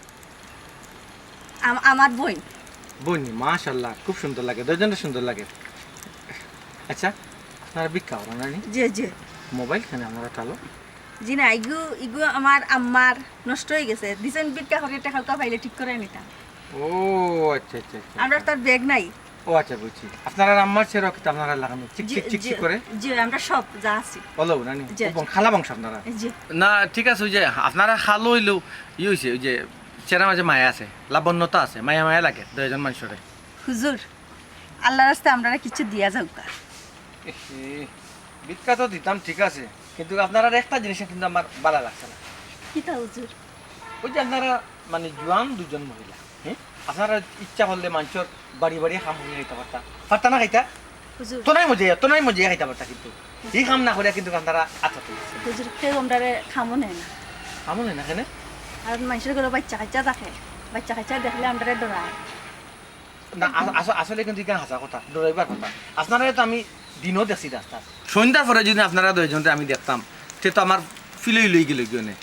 আম-, আমার বইন। বইন নি, মাশাআল্লাহ, খুব সুন্দর লাগে, দুইজনরে সুন্দর লাগে। আচ্ছা, আপনারা ভিক্ষা করেন না নি? জি, জি। মোবাইল কেনে আপনারা তালো? জি না, ইগু, ইগু আমার আম্মার নষ্ট হয়ে গেছে। দিছেন ভিক্ষা করে, টাকা উকা পাইলে ঠিক করে নিতাম। ও, আচ্ছা, আচ্ছা, আচ্ছা। আমরা তো আর ব্যাগ নাই। ও আচ্ছা, বুঝছি। আপনারা আম্মার চেহারা কিতা আপনারা লাগানো? চিক, জি, চিক, চিক, জি, চিক করে? জি, আমরা সব যা আছি। ওলাও না নি? জি, ও বোন, জি। খালা বংশ আপনারা? জি। না, ঠিক আছে, ওই যে আপনারা খালো হইলেও ই হইছে, ওই যে চেহারা মাঝে মায়া আছে, লাবণ্যতা আছে, মায়া মায়া লাগে দুইজন মানুষরে। হুজুর, আল্লাহর রাস্তায় আমরারে কিছু দিয়া যাউকা। এ, ভিক্ষা তো দিতাম, ঠিক আছে, কিন্তু আপনারার একটা জিনিসে কিন্তু আমার ভালা লাগছে না। কিতা হুজুর? ওই যে আপনারা মানে জোয়ান দুজন মহিলা, হ্যাঁ? আপনারা ইচ্ছা করলে মানষর বাড়ি বাড়ি কাম করি খাইতা পারতা। পারতা না খাইতা? হুজুর। তো নাই মজা, তো নাই মজা খাইতা পারতা কিন্তু। এই কাম না করিয়া কিন্তু আপনারা আচ্ছা তো। হুজুর, কেউ আমরারে কামো নেয় না। কামো নেয় না কেনে? আর মানষর ঘরো বাচ্চা কাচ্চা থাকে। বাচ্চা কাচ্চা দেখলে আমরারে ডরায়। না, আস-, আস-, আসলে কিন্তু ইখান হাছা কথা, ডরাইবার কথা। আপনারারে তো আমি দিনও দেখছি রাস্তাত। সন্ধ্যার পরে যদি আপনারা দুইজনরে আমি দেখতাম, তে তো আমার ফিলই লই গেল গিয়ে অনে।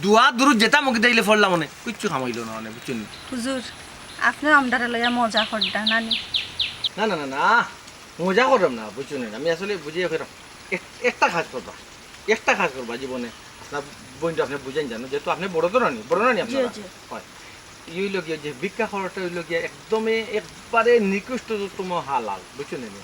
দোয়া দুরুদ যেতা মুখে দিলে পড়লাম অনে, কিচ্ছু কাম অইলো না অনে, বুঝছইন নি? হুজুর, আপনে আমরারে লইয়া মজা কররা না নি? না, না, না, না, মজা কররাম না, বুঝছইন নি? আমি আসলে বুঝাইয়া কইরাম। এক-, একটা কাজ করবা, একটা কাজ করবা জীবনে, আপনার বইনরে আপনে বুঝাইন জানো, যেহেতু আপনে বড় তো না নি, বড় না নি জি, আপনারা? জি। হয়। ই অইলো গিয়া যে ভিক্ষা করাটা অইলো গিয়া একদমে একবারে নিকৃষ্টতম হালাল, বুঝছইন নি?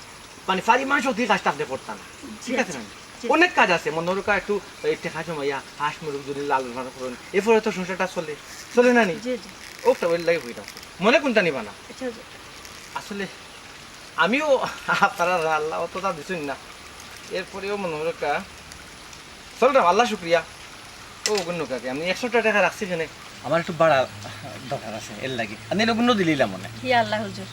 মানে, পারি মানুষ অতি কাজটা আপনে করতা না। ঠিক জি, আছে জি, না? জি। অনেক কাজ আছে, মনে রাখা একটু এই টেকা জমাইয়া, হাঁস মুরগ যদি লালন পালন করইন, এরপরে তো সংসারটা চলে, চলে না নি? জি, জি। ওটা ওই লাগে হইতাম। মনে কোনটা নিবা না? আচ্ছা, আচ্ছা। আসলে আমিও আপনারারে আল্লায় অততা দিছইন না, এরপরেও মনো অয় কা, চলরাম, আল্লার শুকরিয়া। ও গুন্নু কাকি, আমি একশো টেকা রাখছি কেনে? আমার একটু বাড়া দরকার আছে, এর লাগি। আর নিলে গুন্নু দিলাইলাম অনে। হি আল্লা হুজুর,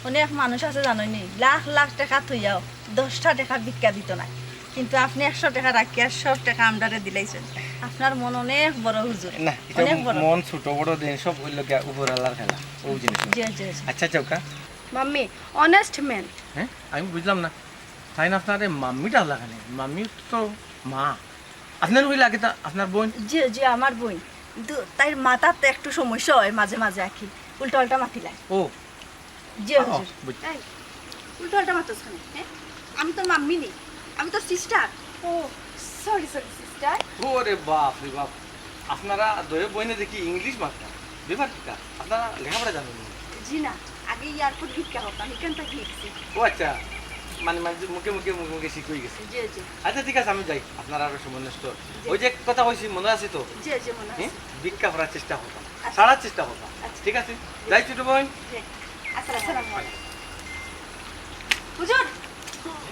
অনেক মানুষ আছে জানইননি, লাখ লাখ টেকা থইয়াও দশটা টেকা ভিক্ষা দিতো নায়, কিন্তু আপনে একশো টেকা রাখিয়া সব টেকা আমরারে দিলাইছইন। আপনার মন অনেক বড় হুজুর, না, ইটা অনেক বড়। মন ছোট বড় দেন, সব অইলো গিয়া উপর আল্লার খেলা, ও জিনিস। জি, জি, জি। আচ্ছা, যাউক্কা। Mummy, honest man। হ্যাঁ, আমি বুঝলাম না, তাইন আপনারে মাম্মি ডাকলা কেনে? মাম্মি তো মা। আপনার অইলা কিতা, আপনার বইন? জি, জি, আমার বইন। কিন্তু তাইর মাথাত একটু সমস্যা অয় মাঝে মাঝে আর কি, উল্টা পাল্টা মাতিলায়। ও। জি, ও, হুজুর। বুঝ- এই, উল্টা পাল্টা মাতস কেনে, হ্যাঁ? আমি তোর মাম্মি নি, আমি তোর sister। ও, sorry, sorry, sister। ওরে বাপ রে বাপ, আপনারা দুইও বইনে দেখি English মাতরা। ব্যাপার কিতা? আপনারা লেখাপড়া জানইন নি? জি না, আগে airport ভিক্ষা করতাম, ইখান থাকি শিখছি। ও আচ্ছা, মানে, মানে মুখে মুখে, মুখে মুখে শিখিয়া গেছে। জি, জি। আচ্ছা, ঠিক আছে, আমি যাই, আপনার আরো সময় নষ্ট। জি। ওই যে কথা কইছি, মনো আছে তো? জি, জি, মনো আছে। ভিক্ষা করার চেষ্টা করতাম, আচ্ছা। ছাড়ার চেষ্টা করতাম। আচ্ছা। ঠিক আছে, জি। যাই ছোট বইন। জি। আসসালামু আলাইকুম। হুজুর,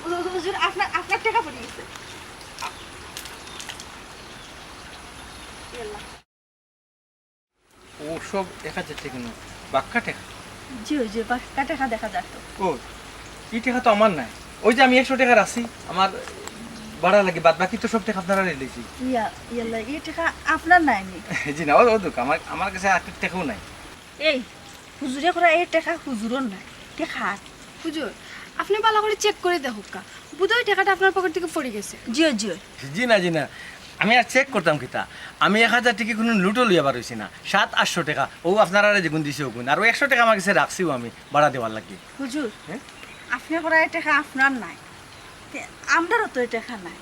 হু-, হুজুর, আপনার, আপনার টেকা পড়ি গেছে। ইয়াল্লা। ও সব এক হাজার টেকা নয়, বাক্কা টেকা। জি, ওই যে বাক্কা টেকা দেখা যার তো। ও, ই টেকা তো আমার নায়। ওই যে আমি একশো টেকা রাখছি, আমার বাড়া লাগি, বাদ বাকি তো সব টেকা আপনারারে দিছি। ইয়া, ইয়াল্লা, ই টেকা আপনার নায় নি? জি না, ও, ও দুঃখ, আমার, আমার কাছে আর একটা টেকাও নাই। এই, হুজুরে করা এই টেকা হুজুরর নায়, টেকা। হুজুর, আপনে ভালা করি check করি দেখউক্কা, বুধহয় টেকাটা আপনার পকেট থাকি পড়ি গেছে। জি, জি। জি না, জি না, আমি আর check করতাম কিতা? আমি এক হাজার টেকা কুনু লুটো লইয়া বার অইছি না, সাত আটশো টেকা, ও আপনারারে যেগুন দিছি ওগুন, আর ও একশো টেকা আমার কাছে রাখছিও আমি বাড়া দেওয়ার লাগি। হুজুর, হ্যাঁ? আপনে করা এই টেকা আপনার নায়, তে আমরারও তো এই টেকা নাই,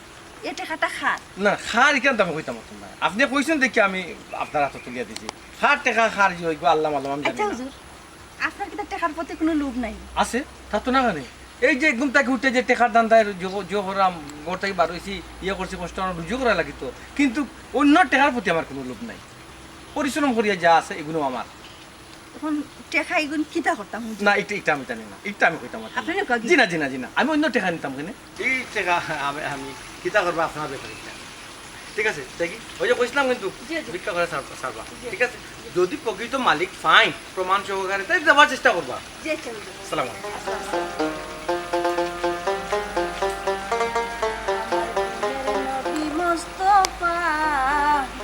এই টেকাটা কার? না, কার ইখান তো আমি কইতাম পারতাম না। আপনে কইছেন দেখি আমি আপনার আতো তুলিয়া দিছি। কার টেকা কার ই অইগো আল্লা মালুম, আমি জানি আচ্ছা না। হুজুর, আপনার কিতা টেকার প্রতি কুনু লোভ নাই? আছে, তা তো না জানি। এই যে ঘুম থাকি উঠে যে টেকার ধান্দায় জো-, জো করাম, ঘর থাকি বার অইছি, ইয়ে করছি, কষ্ট আমার রুজি করা লাগিতো, কিন্তু অন্য টেকার প্রতি আমার কুনু লোভ নাই। পরিশ্রম করিয়া যা আছে, এগুন আমার। অখন টেকা ইগুন কিতা করতাম হুজুর? না, ইটা, ইটা আমি জানি না, ইটা আমি কইতাম পারতাম না। আপনে কইগি? জি না, জি না, জি না, আমি অন্য টেকা নিতাম কেনে? ই টেকা আমি, আমি কিতা করবা আপনার ব্যাপারে ইটা। ঠিক আছে, দেখি, ওই যে কইছিলাম কিন্তু জি, জি। ভিক্ষা করা ছাড়বা, ছাড়বা। জি। ঠিক আছে, যদি প্রকৃত মালিক পাইন প্রমাণ সহকারে, তাই দেওয়ার চেষ্টা করবা। জি, আচ্ছা, হুজুর। সালাম আলাইকুম। নবী মোস্তফা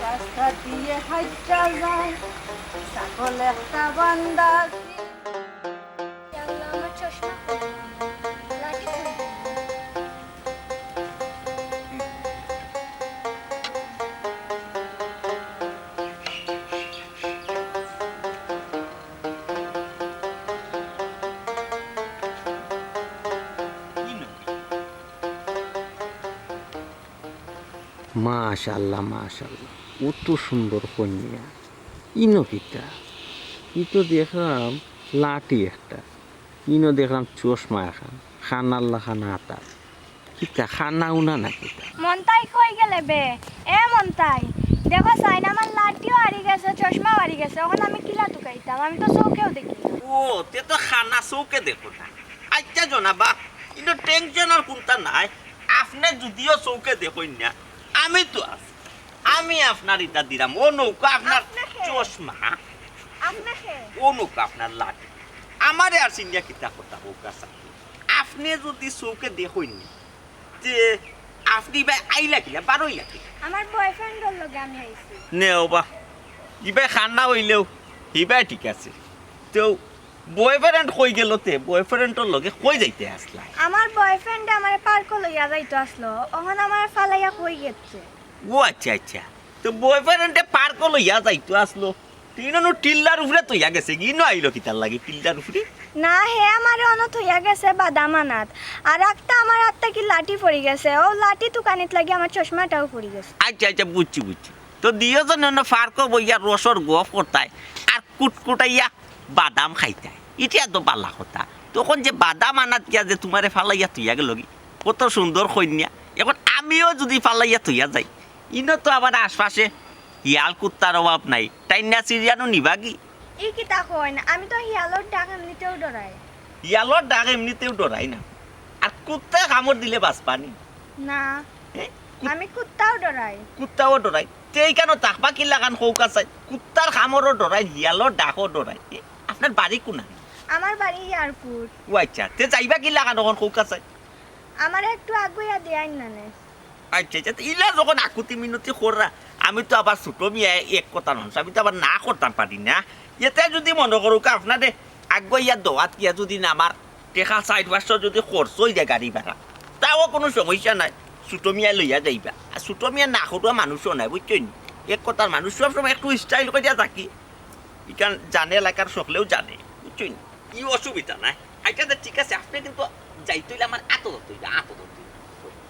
রাস্তা দিয়া হাইটা যায়, ছাগল একটা বান্দা। আল্লাহ, আমার চশমা কই? লাঠি কই? মাশাআল্লাহ, মাশাআল্লাহ, অত সুন্দর কইন্যা। ইনো কিতা? ই তো দেখরাম লাঠি একটা, ইনো দেখরাম চশমা এখান, কানার লাখান আতা। কিতা কানা উনা না কিতা? মন্তাই কই গেলে বে? এ মন্তাই, দেখো চাইন আমার লাঠিও হারি গেছে, চশমাও হারি গেছে, অখন আমি কিলা তুকাইতাম? আমি তো চউখেও দেখি না। ও, তে তো কানা চউখে দেখো না। আচ্ছা জনাবা, ইনো tension আর কুন্তা নাই। আপনে যুদিও চউখে দেখইন না, আমি তো আছি। আমি আপনার ইটা দিরাম। অউ নউক্কা আপনার আপনে কে? চশমা। আপনে কে? অউ নউক্কা আপনার লাঠি। আমারে আর চিনিয়া কিতা কথা কউক্কা চাচি? আপনে যুদি চউখে দেখইন না, তে আপনে ইবায় আইলা কিলা, বারইলা কিলা? আমার boyfriendর লগে আমি আইছি। নেও বা, ইবায় কানা অইলেও, ইবায় ঠিক আছে। তেউ boyfriend কই গেল তে? Boyfriendর লগে কই যাইতে আছলায়? আমার boyfriendএ আমারে parkও লইয়া যাইতো আছলো, অখন আমারে ফালাইয়া কই গেছে? ও আচ্ছা, আচ্ছা। তো boyfriendএ parkও লইয়া যাইতো আছলো, তে ইনো নু টিল্লার উপরে থইয়া গেছে গি, ইনো আইলো কিতার লাগি টিল্লার উপরে? না, হে আমারে অনো থইয়া গেছে বাদাম আনাত, আর একটা আমার আত থাকি লাঠি পড়ি গেছে, অউ লাঠি তুকানিত লাগি আমার চশমাটাও পড়ি গেছে। আচ্ছা, আচ্ছা, বুঝছি, বুঝছি। তো দুইওজনে অনো parkও বইয়া রসর গফ করতায়, আর কুটকুটাইয়া বাদাম খাইতায়, ইটা তো বালা কথা। তখন যে বাদাম আনাত গিয়া যে তুমারে ফালাইয়া থইয়া গেল গি, কত সুন্দর কইন্যা। এখন আমিও যুদি ফালাইয়া থইয়া যাই, ইনো তো আবার আশপাশে হিয়াল কুত্তার অভাব নাই, টাইন্না ছিড়িয়া নু নিবা গি। ই কিতা কইন, আমি তো হিয়ালর ডাক এমনিতেও ডরাই। হিয়ালর ডাক এমনিতেউ ডরাই না। আর কুত্তায় কামড় দিলে বাচবা নি? না। এ? কুত- আমি কুত্তাও ডরাই। কুত্তাও ডরাই। তে ইখানো থাকবা কিলাখান কউক্কা চাই? কুত্তার কামড়ও ডরাই, হিয়ালর ডাকও ডরাই। এ, আপনার বাড়ি কুনান? আমার বাড়ি এয়ারপোর্ট। ও আইচ্ছা, তে যাইবা কিলাখান অখন কউক্কা চাই? আমারে একটু আগুইয়া দিয়াইন না নে। আইচ্ছা, আইচ্ছা, তে ইলা যখন আকুতি মিনতি কররা, আমি তো আবার ছুটো মিয়া এক কথার মানুষ, আমি তো আবার না করতাম পারি না। এতে যুদি মনো করউক্কা আপনারে আগুইয়া দেওয়াত গিয়া যুদি না আমার টেকা চাইর পাঁচশো যুদি খরচ অইযায় গাড়ি ভাড়া, তাও কুনু সমস্যা নাই, ছুটো মিয়ায় লইয়া যাইবা। আর ছুটো মিয়া না করুয়া মানুষও নায়, বুঝছইন নি? এক কথার মানুষ সব সময় একটু স্টাইল করিয়া থাকি, ইখান জানে এলাকার সকলেউ জানে, বুঝছইন নি? ই অসুবিধা নাই। আইচ্ছা, তে ঠিক আছে, আপনে কিন্তু যাইতে অইলে আমার আতো ধরতে অইবে, আতো ধরতে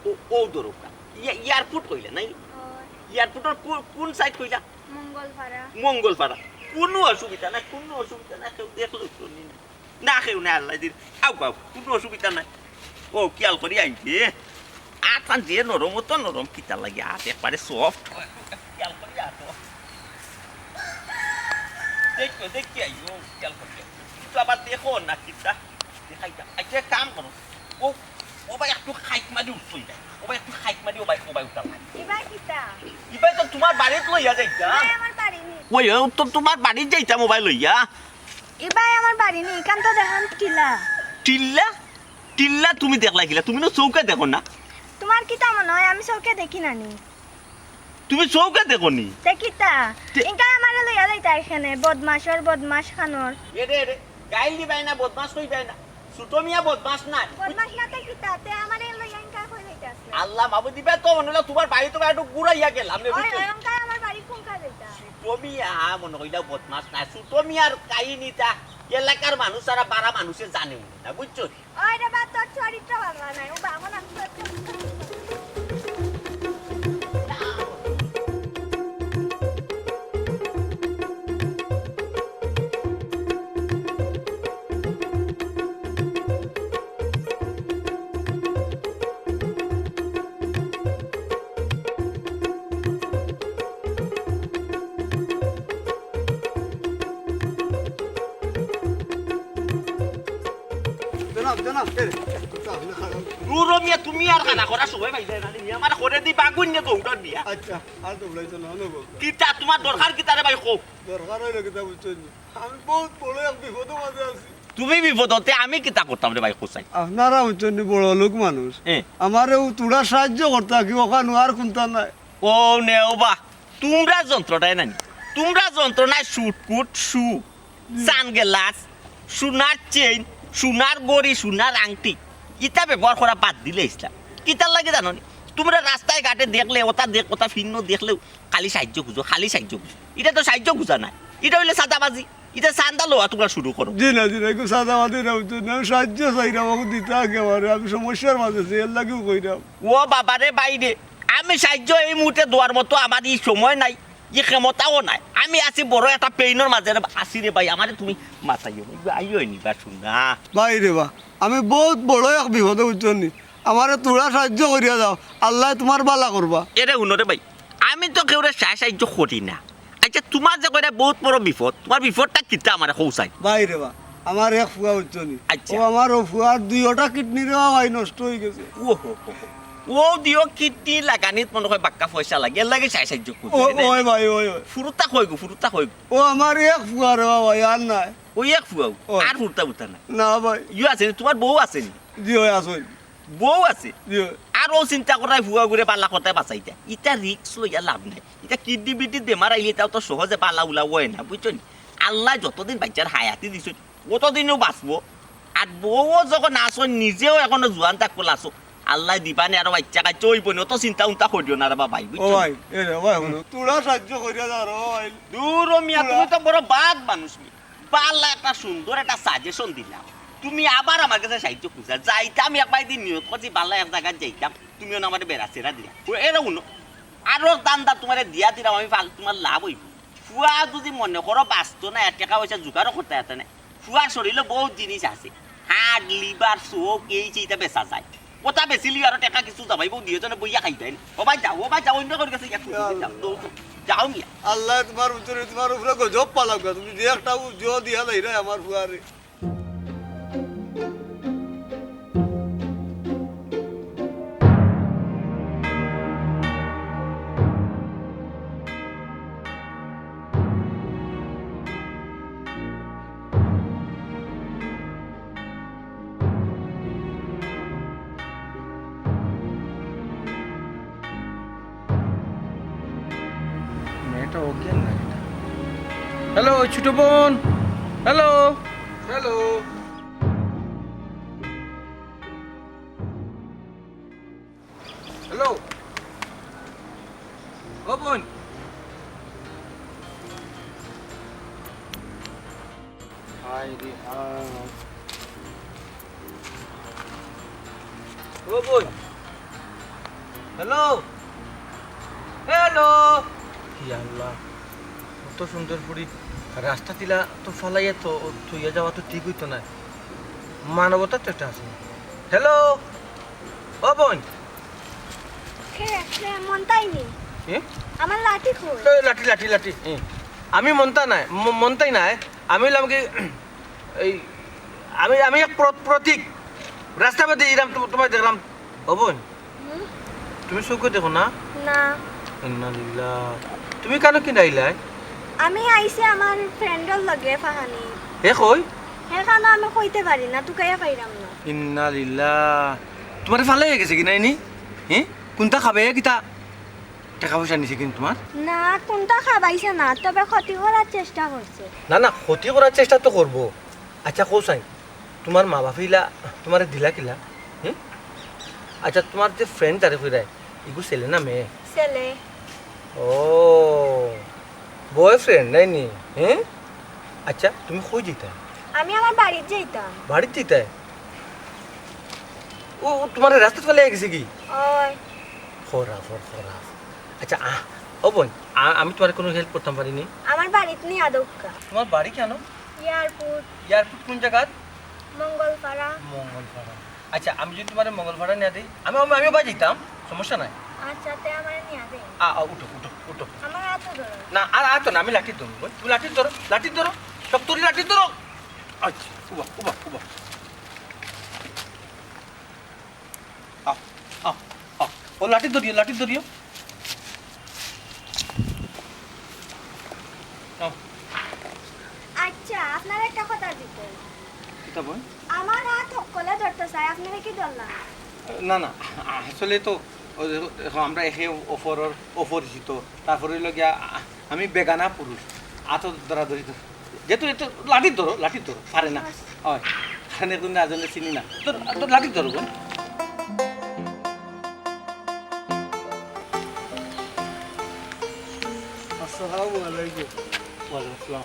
অইবে। ও, ও ধরউক্কা। এয়া-, এয়ারপোর্ট কইলা নাই? অয়। এয়ারপোর্টর কো-, কুন সাইড কইলা? মঙ্গলপাড়া। মঙ্গলপাড়া। কুনু অসুবিধা নাই, কুনু অসুবিধা নাই, কেউ দেখলেও তো নি না। না, কেউ না, আল্লায় দিন। আও, আও, কুনু অসুবিধা নাই। ও, খিয়াল করি আইন যে। আতখান যে নরম, অত নরম, কিতার লাগি আত একবারে সফট। খিয়াল করি আত। দেখো, দেখি আইও, খিয়াল করি। কিন্তু আবার দেখো না, কিতা? দেখাইতা। আইচ্ছা, এক কাম করো। ও, ও ভাই, একটু খাইক মারি উঠছইন ভাই। ও ভাই, একটু খাইক মারি, ও ভাই, ও ভাই, উঠা লাগে। ইবায় কিতা? ইবায় তো তুমার বাড়িত লইয়া যাইতাম। ইবায় আমার বাড়ি নি। ওই, ও তো তুমার বাড়িত যাইতাম, ও ভাই, লইয়া। ইবায় আমার বাড়ি নি, ইখান তো দেখান টিলা। টিল্লা? টিল্লা তুমি দেখলায় কিলা? তুমি না চউখে দেখো না। তুমার কিতা মনো অয় আমি চউখে দেখি না নি? তুমি চউখে দেখো নি? তে কিতা? তে- ইনকা আমারে লইয়া যাইতা ইখানে, বদমাশর বদমাশ খানোর। এরে, এরে, গাইল দিবায় না, বদমাশ কইবায় না। ছুটো মিয়া বদমাশ নায়। বদমাশ না তে কিতা? তে আমারে লইয়া ইনকা কই যাইতা আছে? আল্লাহ মাবুদ, ইবায় তো মনো অইলো তুমার বাড়ি তো একটু ঘুরাইয়া গেলাম রে, ওই, বুঝছো? ওই, ইনকা আমার বাড়ি কুনকা যাইতা? ছুটো মিয়া মনো কইলা বদমাশ নায়। ছুটো মিয়ার কাহিনীটা এলাকার মানুষ ছাড়া বারা মানুষে জানেউ না, বুঝছো? ওই রে বা, তোর চরিত্র ভালা নায়। ও বা, এখন আমি তোর জনাব, জনাব, এ, দূর ও মিয়া, তুমি আর কানা করা সময় পাইলে না রে মিয়া, আমার ঘরে দি বাগুন নিয়ে দৌড়ান মিয়া। আচ্ছা, আর দৌড়াইছো না, অনো বলতো। কিতা, তুমার দরকার কিতা রে ভাই, কও? দরকার অইলো কিতা বুঝছো নি? আমি বউত বড় এক বিপদর মাঝে আছি। তুমি বিপদতে আমি কিতা করতাম রে ভাই, কও চাই? আপনারা বুঝছো নি বড় লোক মানুষ। এ। আমারে অউ থুড়া সাহায্য করতা কি, অখান আর কুন্তা নাই। ও নে ও বা, তুমরার যন্ত্রটায় নানি, তুমরার যন্ত্রণায় সুটকুট, শু, সানগ্লাস, সোনার চেইন, সোনার ঘড়ি, সোনার আংটি, ইতা ব্যবহার করা বাদ দিলে ইসলাম। কিতার লাগি জানো নি? তুমরা রাস্তায় ঘাটে দেখলে, ওটা দেখ, ওটা ফিন্ন দেখলেউ খালি সাহায্য খুঁজো, খালি সাহায্য খুঁজো। ইটা তো সাহায্য খুঁজা নায়, ইটা অইলে চাঁদাবাজি। ইটা চান্দা লওয়া তুমরা শুরু করো। জি না, জি না, এগু চাঁদাবাজি না, বুঝছো নি? আমি সাহায্য চাইরাম, অগু দিতা আগে আমারে, আমি সমস্যার মাঝে আছি, এর লাগিউ কইরাম। ও বাবারে ভাইরে, আমি সাহায্য এই মুহূর্তে দেওয়ার মতো আমার ই সময় নাই, ই ক্ষমতাও নাই। আমি আছি বড় একটা পেইনর মাঝে রে, আছি রে ভাই, আমারে তুমি বাঁচাইও না। ইগু আইও নি বা শুনা। ভাইরে বা, আমি বউত বড় এক বিপদো, বুঝছো নি? আমারে থুড়া সাহায্য করিয়া যাও, আল্লায় তুমার ভালা করবা। এরে হুনো রে ভাই, আমি তো কেউরে সা-, সাহায্য করি না। আচ্ছা, তুমার যে কইরা বউত বড় বিপদ, তুমার বিপদটা কিতা আমারে কও চাই? ভাইরে বা, আমার এক ফুয়া বুঝছো নি? আচ্ছা। ও আমার অউ ফুয়ার দুইওটা কিডনি রে বা ভাই নষ্ট অইগেছে। ও হো হো হো। অউ দুইও কিডনি লাগানিত মনো অয় বাক্কা পয়সা লাগে, এর লাগি সা-, সাহায্য করছে, ও, এনে? ওই ভাই, ওই, ওই। ফুরুতা কই গো, ফুরুতা কই গো? ও আমার এক ফুয়া রে বা ভাই, আর নাই। অউ এক ফুয়াউ? ও। আর ফুরুতা ফুরুতা নাই? না ভাই। ইও আছে নি, তুমার বউ আছে নি? জি অয়, আছে। বউ আছে। জি। আর অউ চিন্তা করায় ফুয়াগুরে বালা কথায় বাঁচাইতা। ইতা রিস্ক লইয়া লাভ নাই। ইতা কিডনি বিডনি বেমার আইলে ইতাও তো সহজে বালা উলা অয় না, বুঝছো নি? আল্লায় যতদিন বাইচ্চার হায়াতি দিছইন, অতদিনউ বাঁচবো। আর বউও যখন আছো, নিজেও এখনো জুয়ান থাকো, আছো। আল্লায় দিবা নে আরো বাইচ্চা কাইচ্চা অইবো নি, অত চিন্তা উন্তা করিও না রে বা ভাই, ও বুঝছো নি? ভাই, এ রে ভাই, হুনো, থুড়া সাহায্য করিয়া যাও রে ভাই। দূর ও মিয়া, থুড়া। তুমি তো বড় বাদ মানুষ মিয়া। বালা একটা সুন্দর একটা সাজেশন দিলাম। তুমি আবার আমার গেছে সাহায্য খুঁজা। যাইতাম এক ভাই দিন নিয়ত করছি, বালা এক জাগাত যাইতাম। তুমি অনো আমারে বেড়া ছেড়া দিলা। ও, এরে হুনো। আরো দান্দা তুমারে দিয়া দিলাম আমি, ফাল-, তুমার লাভ অইবো। ফুয়া যুদি মনো করো বাঁচতো না, এক টেকা পয়সা জোগাড়ও করতে পারতে না। ফুয়ার শরীলো বউত জিনিস আছে। হার্ট, লিভার, চউখ, এই সেইটা বেচা যায়। ওটা বেচিলিও আরো টেকা কিছু জমাইবো, দুইওজনে বইয়া খাইবায়। ও ভাই যাও, ও ভাই যাও, অন্য কারোর গেছে গিয়া খুঁজো, যাও, দৌড়, যাও মিয়া। আল্লায় তুমার ভিতরে, তুমার উপরে গজব পালাউক্কা। তুমি যে একটা উজ্জ্বল দিয়া যাইরায় আমার ফুয়ারে। হ্যালো, ছোট বোন। হ্যালো। হ্যালো। হ্যালো। ও বোন। হায় রে হায়। ও বোন। হ্যালো। হ্যালো। ইয়া আল্লাহ, অত সুন্দর ফুড়ি রাস্তাত ইলা তো ফালাইয়া তো থইয়া যাওয়া তো ঠিক অইতো নায়। মানবতা তো একটা আছে। হ্যালো। ও বোন। কে, কে, মন্তাই নি? এ? আমার লাঠি কই? এ, লাঠি, লাঠি, লাঠি। এ। আমি মন্তা নায়, ম-, মন্তাই নায়। আমি অইলাম কি, এই, আমি, আমি এক প্র-, প্রতীক। রাস্তার মধ্যে ইরাম তো-, তোমায় দেখলাম। ও বোন, হুম? তুমি চউখে দেখো না? না। ইন্না লিল্লাহ। তুমি কানো কিনা আইলায়? আমি আইছি আমার ফ্রেন্ডর লগে ফাহানি। হে কই? হে কানো আমি কইতে পারি না, তুকাইয়া পাইরাম না। ইন্না লিল্লাহ। তোমারে ফালাইয়া গেছে কিনা ইনি? হে? কুনতা খাবাইয়া কিতা? টেকা পয়সা নিছে কিনা তোমার? না, কুনতা খাবাইছে না, তবে ক্ষতি করার চেষ্টা করছে। না, না, ক্ষতি করার চেষ্টা তো করবো। আচ্ছা, কও চাই, তোমার মা বাপে ইলা তোমারে দিলা কিলা? হুম? আচ্ছা, তোমার যে ফ্রেন্ড যারে কইরায়, ইগু ছেলে না মেয়ে? ছেলে। ও, বয়ফ্রেন্ড নায় নি? হুম? আচ্ছা, তুমি কই যাইতায়? আমি আমার বাড়িত যাইতাম। বাড়িত যাইতায়? ও, ও তোমারে রাস্তাত ফালাইয়া গেছে কি? অয়। খরাপ, খরাপ। আচ্ছা, আহ, ও বোন, আ-, আমি তোমারে কুনু হেল্প করতাম পারি নি? আমার বাড়িত নিয়া দেউক্কা। তোমার বাড়ি কানো? এয়ারপোর্ট। এয়ারপোর্ট কুন জাগাত? মঙ্গলপাড়া। মঙ্গলপাড়া। আচ্ছা, আমি যদি তোমারে মঙ্গলপাড়া নিয়া দেই, আমি, আমি, আমিও বাই যাইতাম, সমস্যা নাই। আচ্ছা, তে আমারে নিয়া দে। আ, আ, উঠো, উঠো, উঠো। আমার আতো ধরো। না, আর আতো না, আমি লাঠি ধরবো, বোন। তুমি লাঠি ধরো, লাঠি ধরো, শক্ত করি লাঠি ধরো। আচ্ছা, উবা, উবা, উবা। আও, আও, আও। ও লাঠি ধরিও, লাঠি ধরিও। আও। আচ্ছা, আপনারে একটা কথা জিকাই। কিতা বল? আমার আত হক্কলে ধরতা চায়, আপনারে কি ধরলা? না, না, আসলে তো, ও দেখো, দেখো, আমরা একে অপরর অপরিচিত। তারপরে অইলো গিয়া, আ-, আমি বেগানা পুরুষ। আতো ধরাধরি তো। যেহেতু এতো লাঠি ধরো, লাঠি ধরো, পারে না। অয়, কারণ একজন আরেকজনরে চিনি না। তো, তো লাঠি ধরো, বোন। আসসালামু আলাইকুম। ওয়ালাইকুম আসসালাম।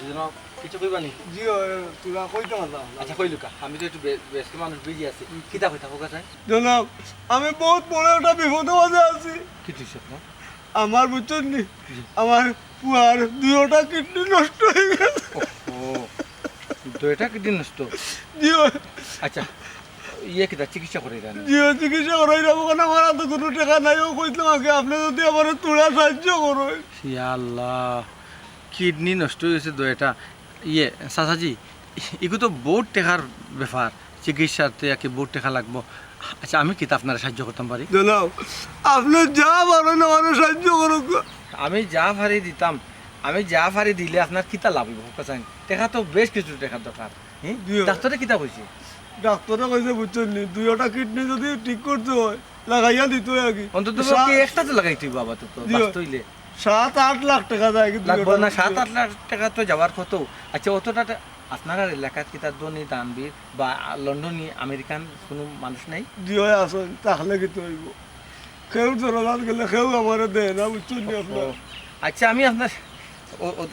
জি জনাব, কিছু কইবা নি? জি, অয়, তোরা কইতে পারলাম না। আচ্ছা, কইলুকা, আমি তো একটু ব্য-, ব্যস্ত মানুষ, বিজি আছি। হুম। কিতা কইতা, কউক্কা চাই? জনাব, আমি বহুত বড় একটা বিপদর মাঝে আছি। কিতা অইছে আপনার? আমার, বুঝছইন নি? জি। আমার পুয়ার দুইওটা কিডনি নষ্ট অই গেছে। ওহো, দুইটা কিডনি নষ্ট? জি অয়। আচ্ছা, ইয়ে কিতা চিকিৎসা করাইরা নি? জি অয়, চিকিৎসা করাইরাম। অখন আমার আতো কুনু টেকা নাই, অউ কইছলাম আগে, আপনে যুদি আমারে থুড়া সাইয্য করইন। ইয়া আল্লাহ, কিডনি নষ্ট অই গেছে দুইটা। ইয়ে, চাচাজি, ইগু তো বউত টেকার ব্যাপার, চিকিৎসাতে একে বউত টেকা লাগবো। আচ্ছা, আমি কিতা আপনারে সাইয্য করতাম পারি? জনাব, আপনে যা পারইন আমারে সাইয্য করউক্কা। আমি যা পারি দিতাম, আমি যা পারি দিলে আপনার কিতা লাভ অইবো, কউক্কা চাইন? টেকা তো বেশ কিছু টেকার দরকার। হুম? জি। ডাক্তরে কিতা কইছে? ডাক্তরে কইছে, বুঝছইন নি, দুইওটা কিডনি যুদি ঠিক করতে অয়, লাগাইয়া দিতে অয় আগে। অন্তত সা- পক্ষে একটা তো লাগাইতে অইবো আপাতত, জি। বাঁচতে অইলে। সাত আট লাখ টেকা যায় কিন্তু লাগবো না, সাত আট লাখ টেকা তো যাওয়ার কথা। আচ্ছা, অতটা টে-, আপনারার এলাকাত কিতা ধনী দানবীর বা লন্ডনী আমেরিকান কুনু মানুষ নাই? জি অয়, আছইন, তাইলে কিতা অইবো? কেউর দরজাত গেলে কেউ আমারে দেয় না, বুঝছইন নি আপনারা? ও, আচ্ছা, আমি আপনার, ও, ও,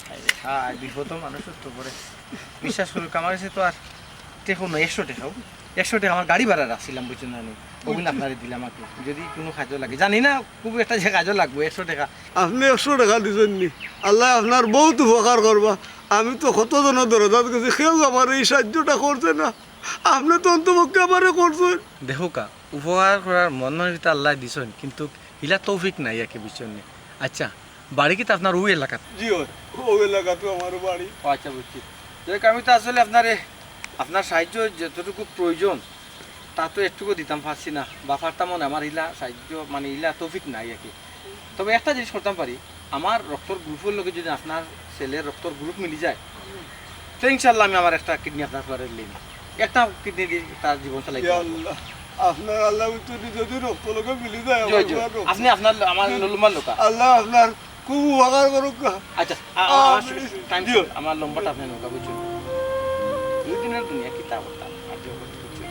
হায় রে হায়, বিপদো মানুষ তো পড়ে। বিশ্বাস করউক্কা, আমার কাছে তো আর টেকা নাই, একশো টেকা, একশো টেকা আমার গাড়ি ভাড়া রাখছিলাম, বুঝছইন না নি? অগুইন আপনারে দিলাম আর কি, যুদি কুনু কাজো লাগে, জানি না, খুব একটা যে কাজো লাগবো, একশো টেকা। আপনে একশো টেকা দিছইন নি, আল্লায় আপনার বউত উপকার করবা। আমি তো কত জনর দরজাত গেছি, কেউ আমারে ই সাইয্যটা করছে না, আপনে তো অন্তপক্ষে আমারে করছইন। দেখউক্কা, উপকার করার মন মানসিকতা আল্লায় দিছইন, কিন্তু হিলা তৌফিক নাই আর কি, বুঝছইন নি? আচ্ছা, বাড়ি কিতা আপনার অউ এলাকাত? জি অয়, অউ এলাকাত আমার বাড়ি। ও আচ্ছা, বুঝছি। যাই হউক, আমি তো আসলে আপনারে, আপনার সাইয্য যতটুকু প্রয়োজন, তা তো একটুকু দিতাম পারছি না, বা পারতামও না, আমার ইলা সাইয্য, মানে, ইলা তৌফিক নাই আর কি। তবে একটা জিনিস করতাম পারি, আমার রক্তর গ্রুপর লগে যুদি আপনার ছেলের রক্তর গ্রুপ মিলি যায়, তে ইনশাআল্লাহ আমি আমার একটা কিডনি আপনার পুয়ারে দিলাইমু। একটা কিডনি দি তার জীবন চালাইতে ইয়া পারবো। আল্লাহ। আপনার আল্লাহ উত্তর যদি রক্ত লোকে মিলি যায়, জি, আমার জি। দোয়া রক্ত। আপনি আপনার লো-, আমার লম্বার লোকা। আল্লাহ আপনার খুব উপকার করুক গা। আচ্ছা, আ-, আ-, আমার আমিন। টাইম জি। শেষ। আমার লম্বাটা আপনার লোকা, বুঝছো? দুই দিনের দুনিয়া কিতা করতাম, আর যে করতে করতে।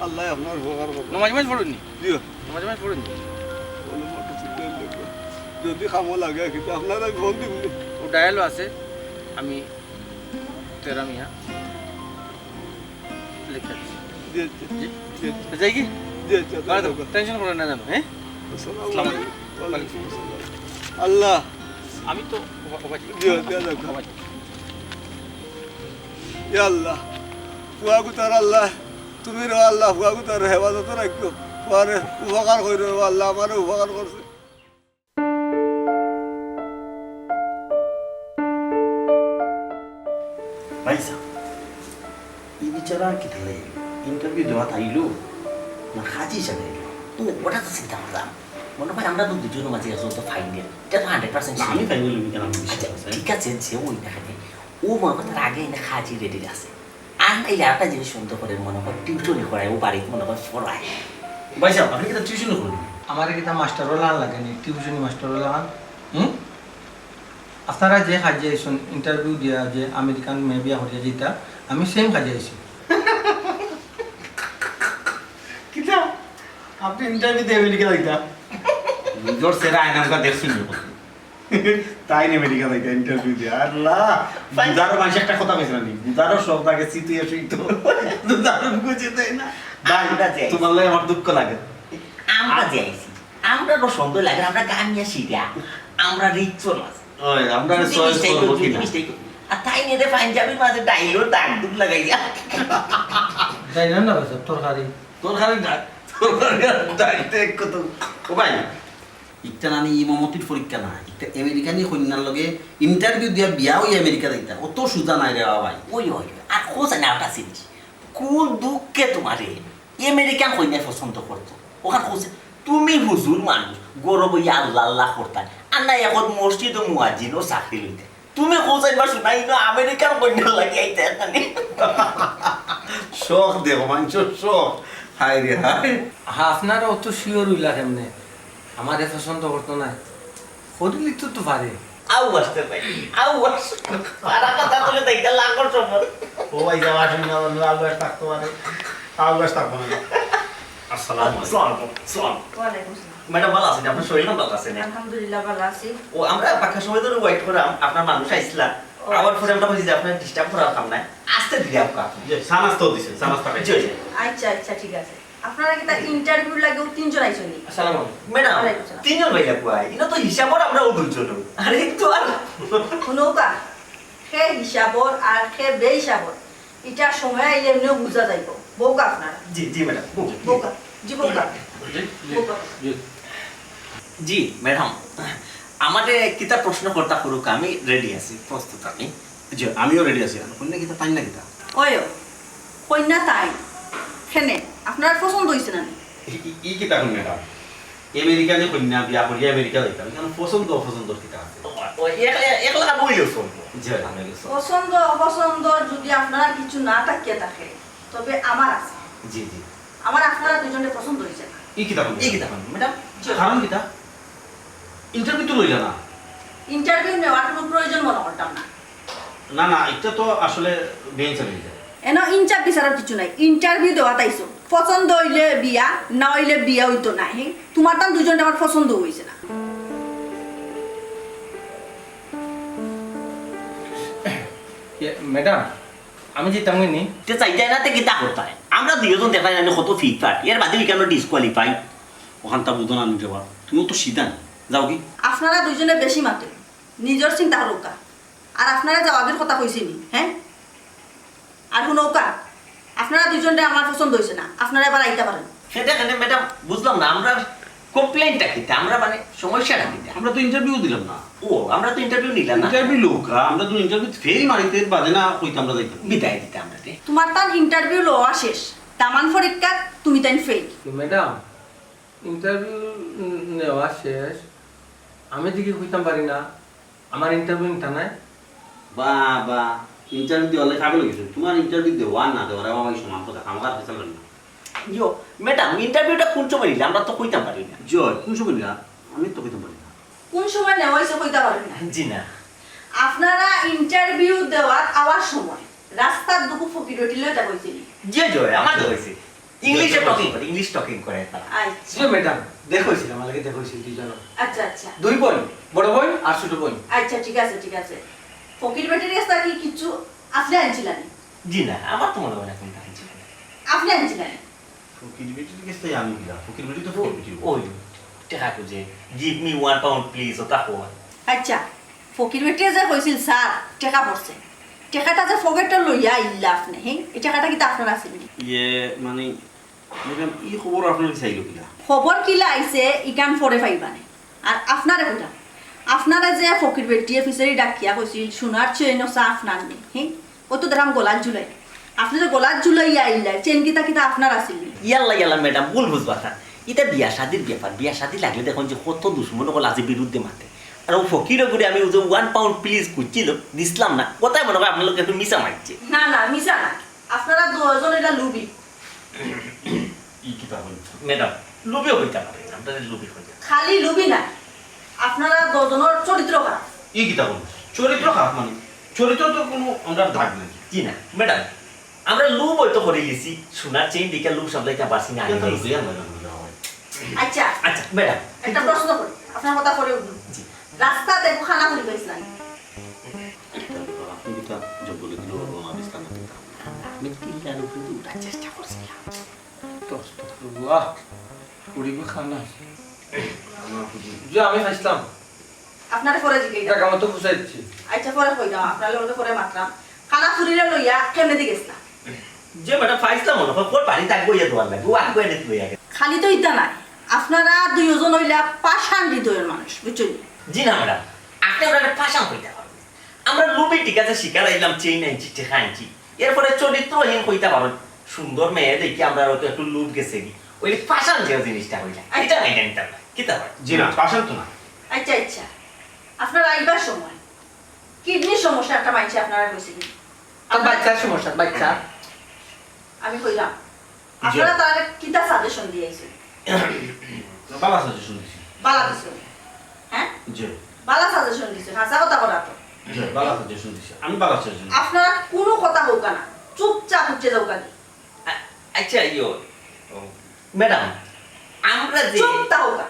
আল্লাহ আপনার উপকার করুক। নমাজ মাজ পড়ুননি? জি। নমাজ মাজ পড়ুননি? ওই মোটরসাইকেল দেখো। যদি কামো লাগে কিন্তু আপনারা ফোন দিবেন। ও ডায়ালও আছে, আমি তেরা মিয়া লেখা দিছি। জি, জি, জি। জি, তো যাই কি? জি, জি, আর দেখো। টেনশন করেন না জানো, হ্যাঁ? আসসালামু আসসালামু আলাইকুম। আলাইকুম। ওয়ালাইকুম আসসালাম। আল্লাহ। আমি তো ওবা-, ওবা যাই। জি, জি, দেখো। ওবা যাই। ইয়া আল্লাহ, ফুয়াগুতার আল্লাহ, তুমি রো আল্লাহ, ফুয়াগুতার হেফাজত রাখো, ফুয়ারে উপকার করো রো আল্লাহ, আমারে উপকার করছে। ভাইসাব, ই বিচারা কিতা লাগে? ইন্টারভিউ দেওয়াত আইলো না কাজী হিসাবে আইলো? ও, ওটা তো চিন্তা করলাম। মনে হয় আমরা তো দুজনের মাঝে একজন তো ফাইনাল, এটা তো হান্ড্রেড পার্সেন্ট। না, আমি ফাইনাল হইব কেন? আমি বিশ্বাস আচ্ছা, আছে। ঠিক আছে, যে ওই না কেনে, ও মনে হয় তার আগে এনে কাজী রেডি আছে। আর নাইলে একটা জিনিস সন্দেহ করে, মনে হয় টিউশনি করায়, ও বাড়িত মনে হয় পড়ায়। ভাইসাব, আপনি কিতা টিউশন করবেন? আমারে কিতা মাস্টারও লান লাগে নি, টিউশনি মাস্টারও লান? হুম? আপনারা যে কাজে আইছইন, ইন্টারভিউ দিয়া যে আমেরিকান মেয়ে বিয়া করিয়া যেতা, আমি সেম কাজে আইছি। কিতা? আপনি ইন্টারভিউ দিয়ে আমেরিকা যাইতা? নিজর সেরা আয়না আমরা দেখছি নি। তাই না আমেরিকা যাইতা ইন্টারভিউ দিয়ে? আল্লাহ, বুঝারও মানুষ একটা কথা কইছে না নি? বুঝারও শব্দ আগে চিতুয়ে শুইতো। বুঝারও বুঝে দেয় না। ভাই, আমরা যে আইছি। তোমার লাগে আমার দুঃখ লাগে। আমরা যে আইছি, আমরা তো সন্দেহ লাগে, আমরা গামিয়া সিরিয়া, আমরা রিক্স মাছ। ওই, আমরা যদি চয়েস মিস্টেক করবো করি, কি যদি না? মিস্টেক করি। আর তাই নিয়ে পাঞ্জাবির মাঝে ডাইলো দাগ দুগ লাগাইয়া। যাই না, না ভাইসাব, তরকারি। তরকারি ডাক, তরকারি ডাক দেখ কত। ও ভাই, ইকটা নানি ইমামতির পরীক্ষা না, ইকটা আমেরিকানি কন্যার লগে ইন্টারভিউ দিয়া বিয়া হইয়া আমেরিকা যাইতা, অত সুজা নাই রে বাবা ভাই। ওই, ওই, আর খোঁজ না ওটা চিনিস। কোন দুঃখে তোমারে আমেরিকান কইনা পছন্দ করতো? ওখান খোঁজ, তুমি হুজুর মানুষ, গরব হইয়া আল্লাহ আল্লাহ করতায়। আর না এখন মসজিদ ও মুয়াজ্জিন ও চাকরি লইতে। তুমি খোঁজ একবার শোনাই না, আমেরিকান কইনা লাগি আইতে এখানে। শখ দেখো, মানুষের শখ। হায় রে হায়। হ্যাঁ, আপনারা অত শিওর হইলা কেমনে? আমারে পছন্দ করতো না। করিলি তো তো পারে। আউ আসতে ভাই, আউ আস। পারা কথা তুলে দেখতে লাগল সময়। ও ভাই, যাওয়া শুনে না, আলু আর থাকতে পারে। আলু আর থাকবো না। আসসালামু আলাইকুম। আসসালামু আলাইকুম। আসসালাম। ওয়ালাইকুম আসসালাম। ম্যাডাম, ভালো আছেন? আপনার শরীর ভালো আছে না? আলহামদুলিল্লাহ, ভালো আছি। ও, আমরা বাক্কা সময় ধরে ওয়েট করাম, আপনার মানুষ আইসলা। ও। আবার পরে আমরা বুঝি যে আপনার ডিস্টার্ব করার কাম নাই। আস্তে ধীরে আপকা আপনি। যে চা নাস্তাও দিছে, চা নাস্তা খাইছে। জি, জি। আচ্ছা, আচ্ছা, ঠিক আছে। আপনারা কিতা ইন্টারভিউ লাগেও তিনজন আইছইন নি? আসসালামু আলাইকুম। ম্যাডাম, ওয়ালাইকুম আসসালাম। তিনজন ভাইয়া কই? ইনো তো হিসাবর আমরাও দুইজন। আরে তো আর হুনউক্কা, হে হিসাবর আর হে বেহিসাবর, ইটা সময় আইলে এমনেও বুঝা যাইবো। বউক্কা আপনারা। জি, জি ম্যাডাম। বউক্কা। জি বউক্কা। বউক্কা। জি ম্যাডাম, আমারে কিতা প্রশ্ন করতা করুক, আমি রেডি আছি, প্রস্তুত আমি। জি, আমিও রেডি আছি। আর কন্যা কিতা, তাই না কিতা? ওই, কইনা তাই। কেনে, আপনার পছন্দ হইছে না নি? ই, ই, ই কিতা কন্যা ম্যাডাম? আমেরিকানি কন্যা বিয়া করিয়া আমেরিকা যাইতাম, এখানে পছন্দ অপছন্দর কিতা আছে? ও, ও, এক-, এক-, একলা বইলেও চলবো। জি। আমি গেছি। পছন্দ অপছন্দ যদি আপনার কিছু না থাকিয়া থাকে, তবে আমার আছে। জি, জি। আমার আপনারা দুইজনরে পছন্দ হইছে না। ই কিতা কন্যা? ই কিতা কন্যা, ম্যাডাম? জি। কারণ কিতা? ইন্টারভিউ তো লইলা না। ইন্টারভিউ নেওয়ার কোনো প্রয়োজন মনে করতাম না। না, না, এটা তো আসলে বেঞ্চ হয়ে যায়। এন ইনচাপ বিচারর কিছু নাই, ইন্টারভিউ দেওয়াত আইছো, পছন্দ হইলে বিয়া, না হইলে বিয়া হইতো না। হে, তোমার তান দুইজনরে আমার পছন্দ হইছে না। ইয়ে, ম্যাডাম, আমি যেতাম নি। তে চাইতায় না, তে কিতা করতায়? আমরা দুইজন দেখাই জানি কত ফিট ফাট, এর বাদে ওইখানে ডিসকোয়ালিফাই। ওখানটা বুঝো না, আমি যাবা, তুমিও তো সিধা না, যাও কি? আপনারা দুইজনে বেশি মাতে, নিজর চিন্তা করউক্কা। আর আপনারা যাওয়ার কথা কইছি নি, হ্যাঁ? আর হুনউক্কা, আপনারা দুইজনরে আমার পছন্দ হইছে না, আপনারা এবার আইতা পারেন। সেটা কেন ম্যাডাম, বুঝলাম না, আমরা কমপ্লেইনটা কিতা, আমরা মানে সমস্যাটা কিতা? আমরা তো ইন্টারভিউ দিলাম না। ও, আমরা তো ইন্টারভিউ নিলাম না। ইন্টারভিউ লোক, আমরা তো ইন্টারভিউ ফেল মারিতে বাদে না কইতে আমরা যাইতাম। বিদায় দিতে আমরা রে। তোমার তান ইন্টারভিউ লওয়া শেষ, দামান পরীক্ষা তুমি তাইন ফেল। তো ম্যাডাম, ইন্টারভিউ নেওয়া শেষ, আমি দেখি কইতাম পারি না, আমার ইন্টারভিউ নিতা নাই। বা, বা, ইন্টারভিউ দেওয়ার লাগি পাগল হয়ে গেছো। তোমার ইন্টারভিউ দেওয়া না দেওয়ার বাবা ওই সমান কথা, আমার কাছে না। ইয়ো, ম্যাডাম, ইন্টারভিউটা কোন সময় নিলে? আমরা তো কইতাম পারি না। জি অয়, কোন সময় নিলা? আমি তো কইতাম পারি না। কোন সময় নেওয়া অইছে কইতা পারইন না? জি না। আপনারা ইন্টারভিউ দেওয়ার আওয়ার সময় রাস্তার দুগু ফকির বেটির লগে দেখা অইছে নি? জি, জি অয়, আমার দেখা অইছে। ইংলিশে টকিং করে, ইংলিশ টকিং করে তারা। আচ্ছা। জি ম্যাডাম, দেখা অইছিল, আমার লগে দেখা অইছিল দুইজন। আচ্ছা, আচ্ছা। দুই বোন, বড় বোন আর ছোট বোন। আচ্ছা, ঠিক আছে, ঠিক আছে। ফকির বেটির গেছ থাকি কিছু আপনে আনছিলা নি? জি না, আমার তো মনে অয় না কুনটা আনছিলাম। আপনে আনছিলা নি? ফকির বেটির গেছ থাকি আমি কিলা? ফকির বেটি তো ফকির বেটি। ওই, টেকা খুজে, "Give me one pound please," ওটা কয়। আচ্ছা, ফকির বেটিয়ে যে কইছিল, "স্যার, টেকা পড়ছে," টেকাটা যে পকেটো লইয়া আইলা আপনে, হে? এই টেকাটা কিতা আপনার আছিল নি? ইয়ে, মানে, ম্যাডাম, ই খবর আপনার কাছে আইলো কিলা? খবর কিলা আইছে, ইখান পরে পাইবা নে। আর আপনারে কইলাম, আপনারে যে ফকির বেটিয়ে ফিছেদি ডাকিয়া কইছিল, "সোনার চেইন ওসা আপনার নি," হে? ও তো দেখলাম গলাত ঝুলাই। আপনে তো গলাত ঝুলাইয়া আইলা, চেইন কিতা কিতা আপনার আছিল নি? ইয়াল্লা, ইয়াল্লা, ম্যাডাম, ভুল বুঝবা না। ইটা বিয়া শাদির ব্যাপার, বিয়া শাদি লাগলে দেখইন যে কত দুশমন অকল আছে বিরুদ্ধে মাতে। আর ও ফকির অগুরে আমি ওই যে "One pound please" খুজছিল, দিছলাম না। কথায় মনে অয় আপনার লগে একটু মিছা মাতছে। না, না, মিছা না। আপনারা দুইজন ইলা লুবি। ই কিতা কইন? ম্যাডাম, লুবিও কইতা পারে, আপনারে লুবি কইতা। খালি লুবি না, আপনারা দুইজনর চরিত্র খারাপ। ই কিতা কইন? চরিত্র খারাপ মানে? চরিত্র তো কুনু আমরার দাগ নাই। জি না, ম্যাডাম, আমরা লুব অয়তো করিলিছি, সোনার চেইন দেখিয়া লুব সামলাইতাম পারছি না। আচ্ছা, আচ্ছা, ম্যাডাম। একটা প্রশ্ন করি, আপনার কথা পরে উঠুন। জি। রাস্তাত খানা ফুরি পাইছলা নি? আপনি কিতা জঙ্গলে দিল না দিছলা না কিতা? আমি টিলার উপরে উঠার চেষ্টা করছিলাম। তো আস্তাগফিরুল্লাহ, ফুরিগু খানা। জি, আমি খাইছলাম। আপনারে পরে জিগাই। দেখ, আমার তো ফুসাই দিচ্ছি। আচ্ছা, পরে কইতাম, আপনার লগে পরে মাতরাম। খানা ফুরিরে লইয়া কেমনে দি গেছলা? যে বেটা পাইছলাম মনে অয়, কোন বাড়ি থাকবো ইয়ে দোয়ার লাগবে, ও আগে এনে তুই আগে। খালি তো ইতা নায়, আপনারা দুইজন অইলা পাষাণ হৃদয়র মানুষ, বুঝছইন নি? জি না ম্যাডাম, আপনে আমরারে পাষাণ কইতা পারইন না। আমরা লুবি ঠিক আছে, শিকার আইলাম, চেইন আনছি, টেকা আনছি, এরপরে চরিত্রহীন কইতা পারইন। সুন্দর মেয়ে দেখি আমরার অয়তো একটু লুব গেছেগি, অইলে পাষাণ যে জিনিসটা অইলা, ইটা আইনা নিতাম না, কিতা অয়? জি না, পাষাণ তো না। আচ্ছা, আচ্ছা, আপনারা আইবার সময় কিডনির সমস্যা একটা মানষে আপনারে কইছিল। তার বাচ্চার সমস্যা, বাচ্চা। আমি কইলাম, জি। আপনারা তারে কিতা সাজেশন দিয়া আইছেন? বালা সাজেশন দিছি। বালা দিছেন? হ্যাঁ? জি। বালা সাজেশন দিছেন, হাছা কথা কইরা তো। জি, বালা সাজেশন দিছি। আমি বালা সাজেশন দিছি। আপনারা কুনু কথা কউক্কা না, চুপচাপ উঠে যাউক্কা। আ-, আচ্ছা, ইয়ো, ও, ম্যাডাম, আমরা যে চুপ থাকউক্কা।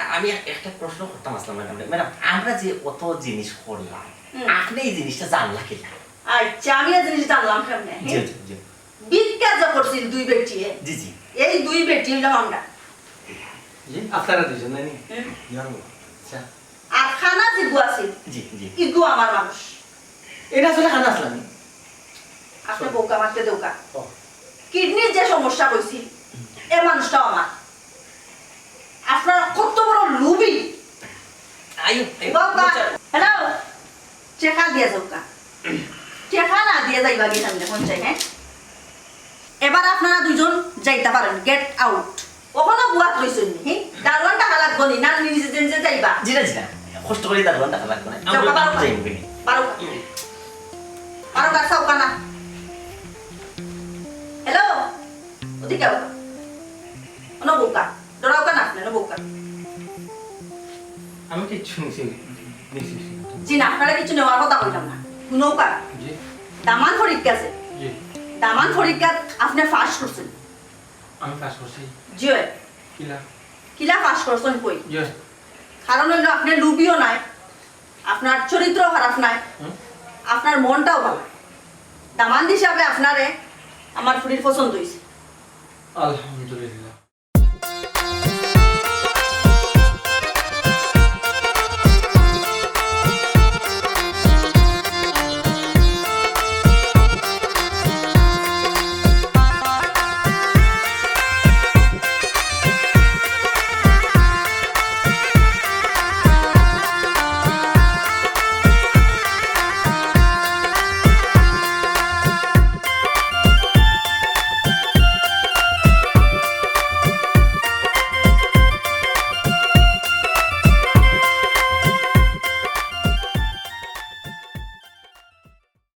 আ-, আমি এক-, একটা প্রশ্ন করতাম আছলাম, ম্যাডাম। ম্যাডাম, আমরা যে অত জিনিস করলাম, হুম। আপনে ই জিনিসটা জানলা কিলা? আচ্ছা, আমি ই জিনিস জানলাম কেমনে? জি, জি, জি। ভিক্ষা যে করছিল দুই বেটিয়ে, জি, জি। এই দুই বেটি অইলাম আমরা। জি, আপনারা দুইজন, নানি? হুম। ইয়াল্লা। আচ্ছা। আর খানা যেগু আছিল, জি, জি। ইগু আমার মানুষ। এটা আসলে খানা আছলা নি? আপনে বউকা মাততে দেউক্কা। ও। কিডনির যে সমস্যা অইছিল, এ মানুষটাও আমার। আপনারা কত বড় লুবি। আইও, আইও, বাবা, বুঝছো? হ্যালো, টেকা দিয়া যাউক্কা। টেকা না দিয়া যাইবা গি সামনে পঞ্চায়েত, হ্যাঁ? এবার আপনারা দুইজন যাইতা পারইন, get out। অখনো বুয়াত রইছইন নি, হি? দারোয়ান ডাকা লাগবো নি, না নিজে নিজে যাইবা? জি না, জি না। কষ্ট করি দারোয়ান ডাকা লাগবো না। যাও, আমরা বারো যাইমু কিনি। বারো। বারো কার চাউক্কা না। হ্যালো? ওদিকে আউক্কা। অনো বউক্কা। ডরাউক্কা না আপনে, অনো বউক্কা। আমি কিচ্ছু নিছি, নিছি না। জি না, আপনারে কিচ্ছু নেওয়ার কথা কইলাম না। হুনউক্কা। জি। দামান পরীক্ষা আছে। জি। দামান পরীক্ষাত আপনে পাস করছইন। আমি পাস করছি। জি অয়। কিলা? কিলা পাস করছইন কই? জি অয়। কারণ অইলো আপনে লুবিও নায়, আপনার চরিত্র খারাপ নায়, হুম। আপনার মনটাও ভালা। দামান্দ হিসাবে আপনারে আমার ফুরির পছন্দ অইছে। আলহামদুলিল্লাহ।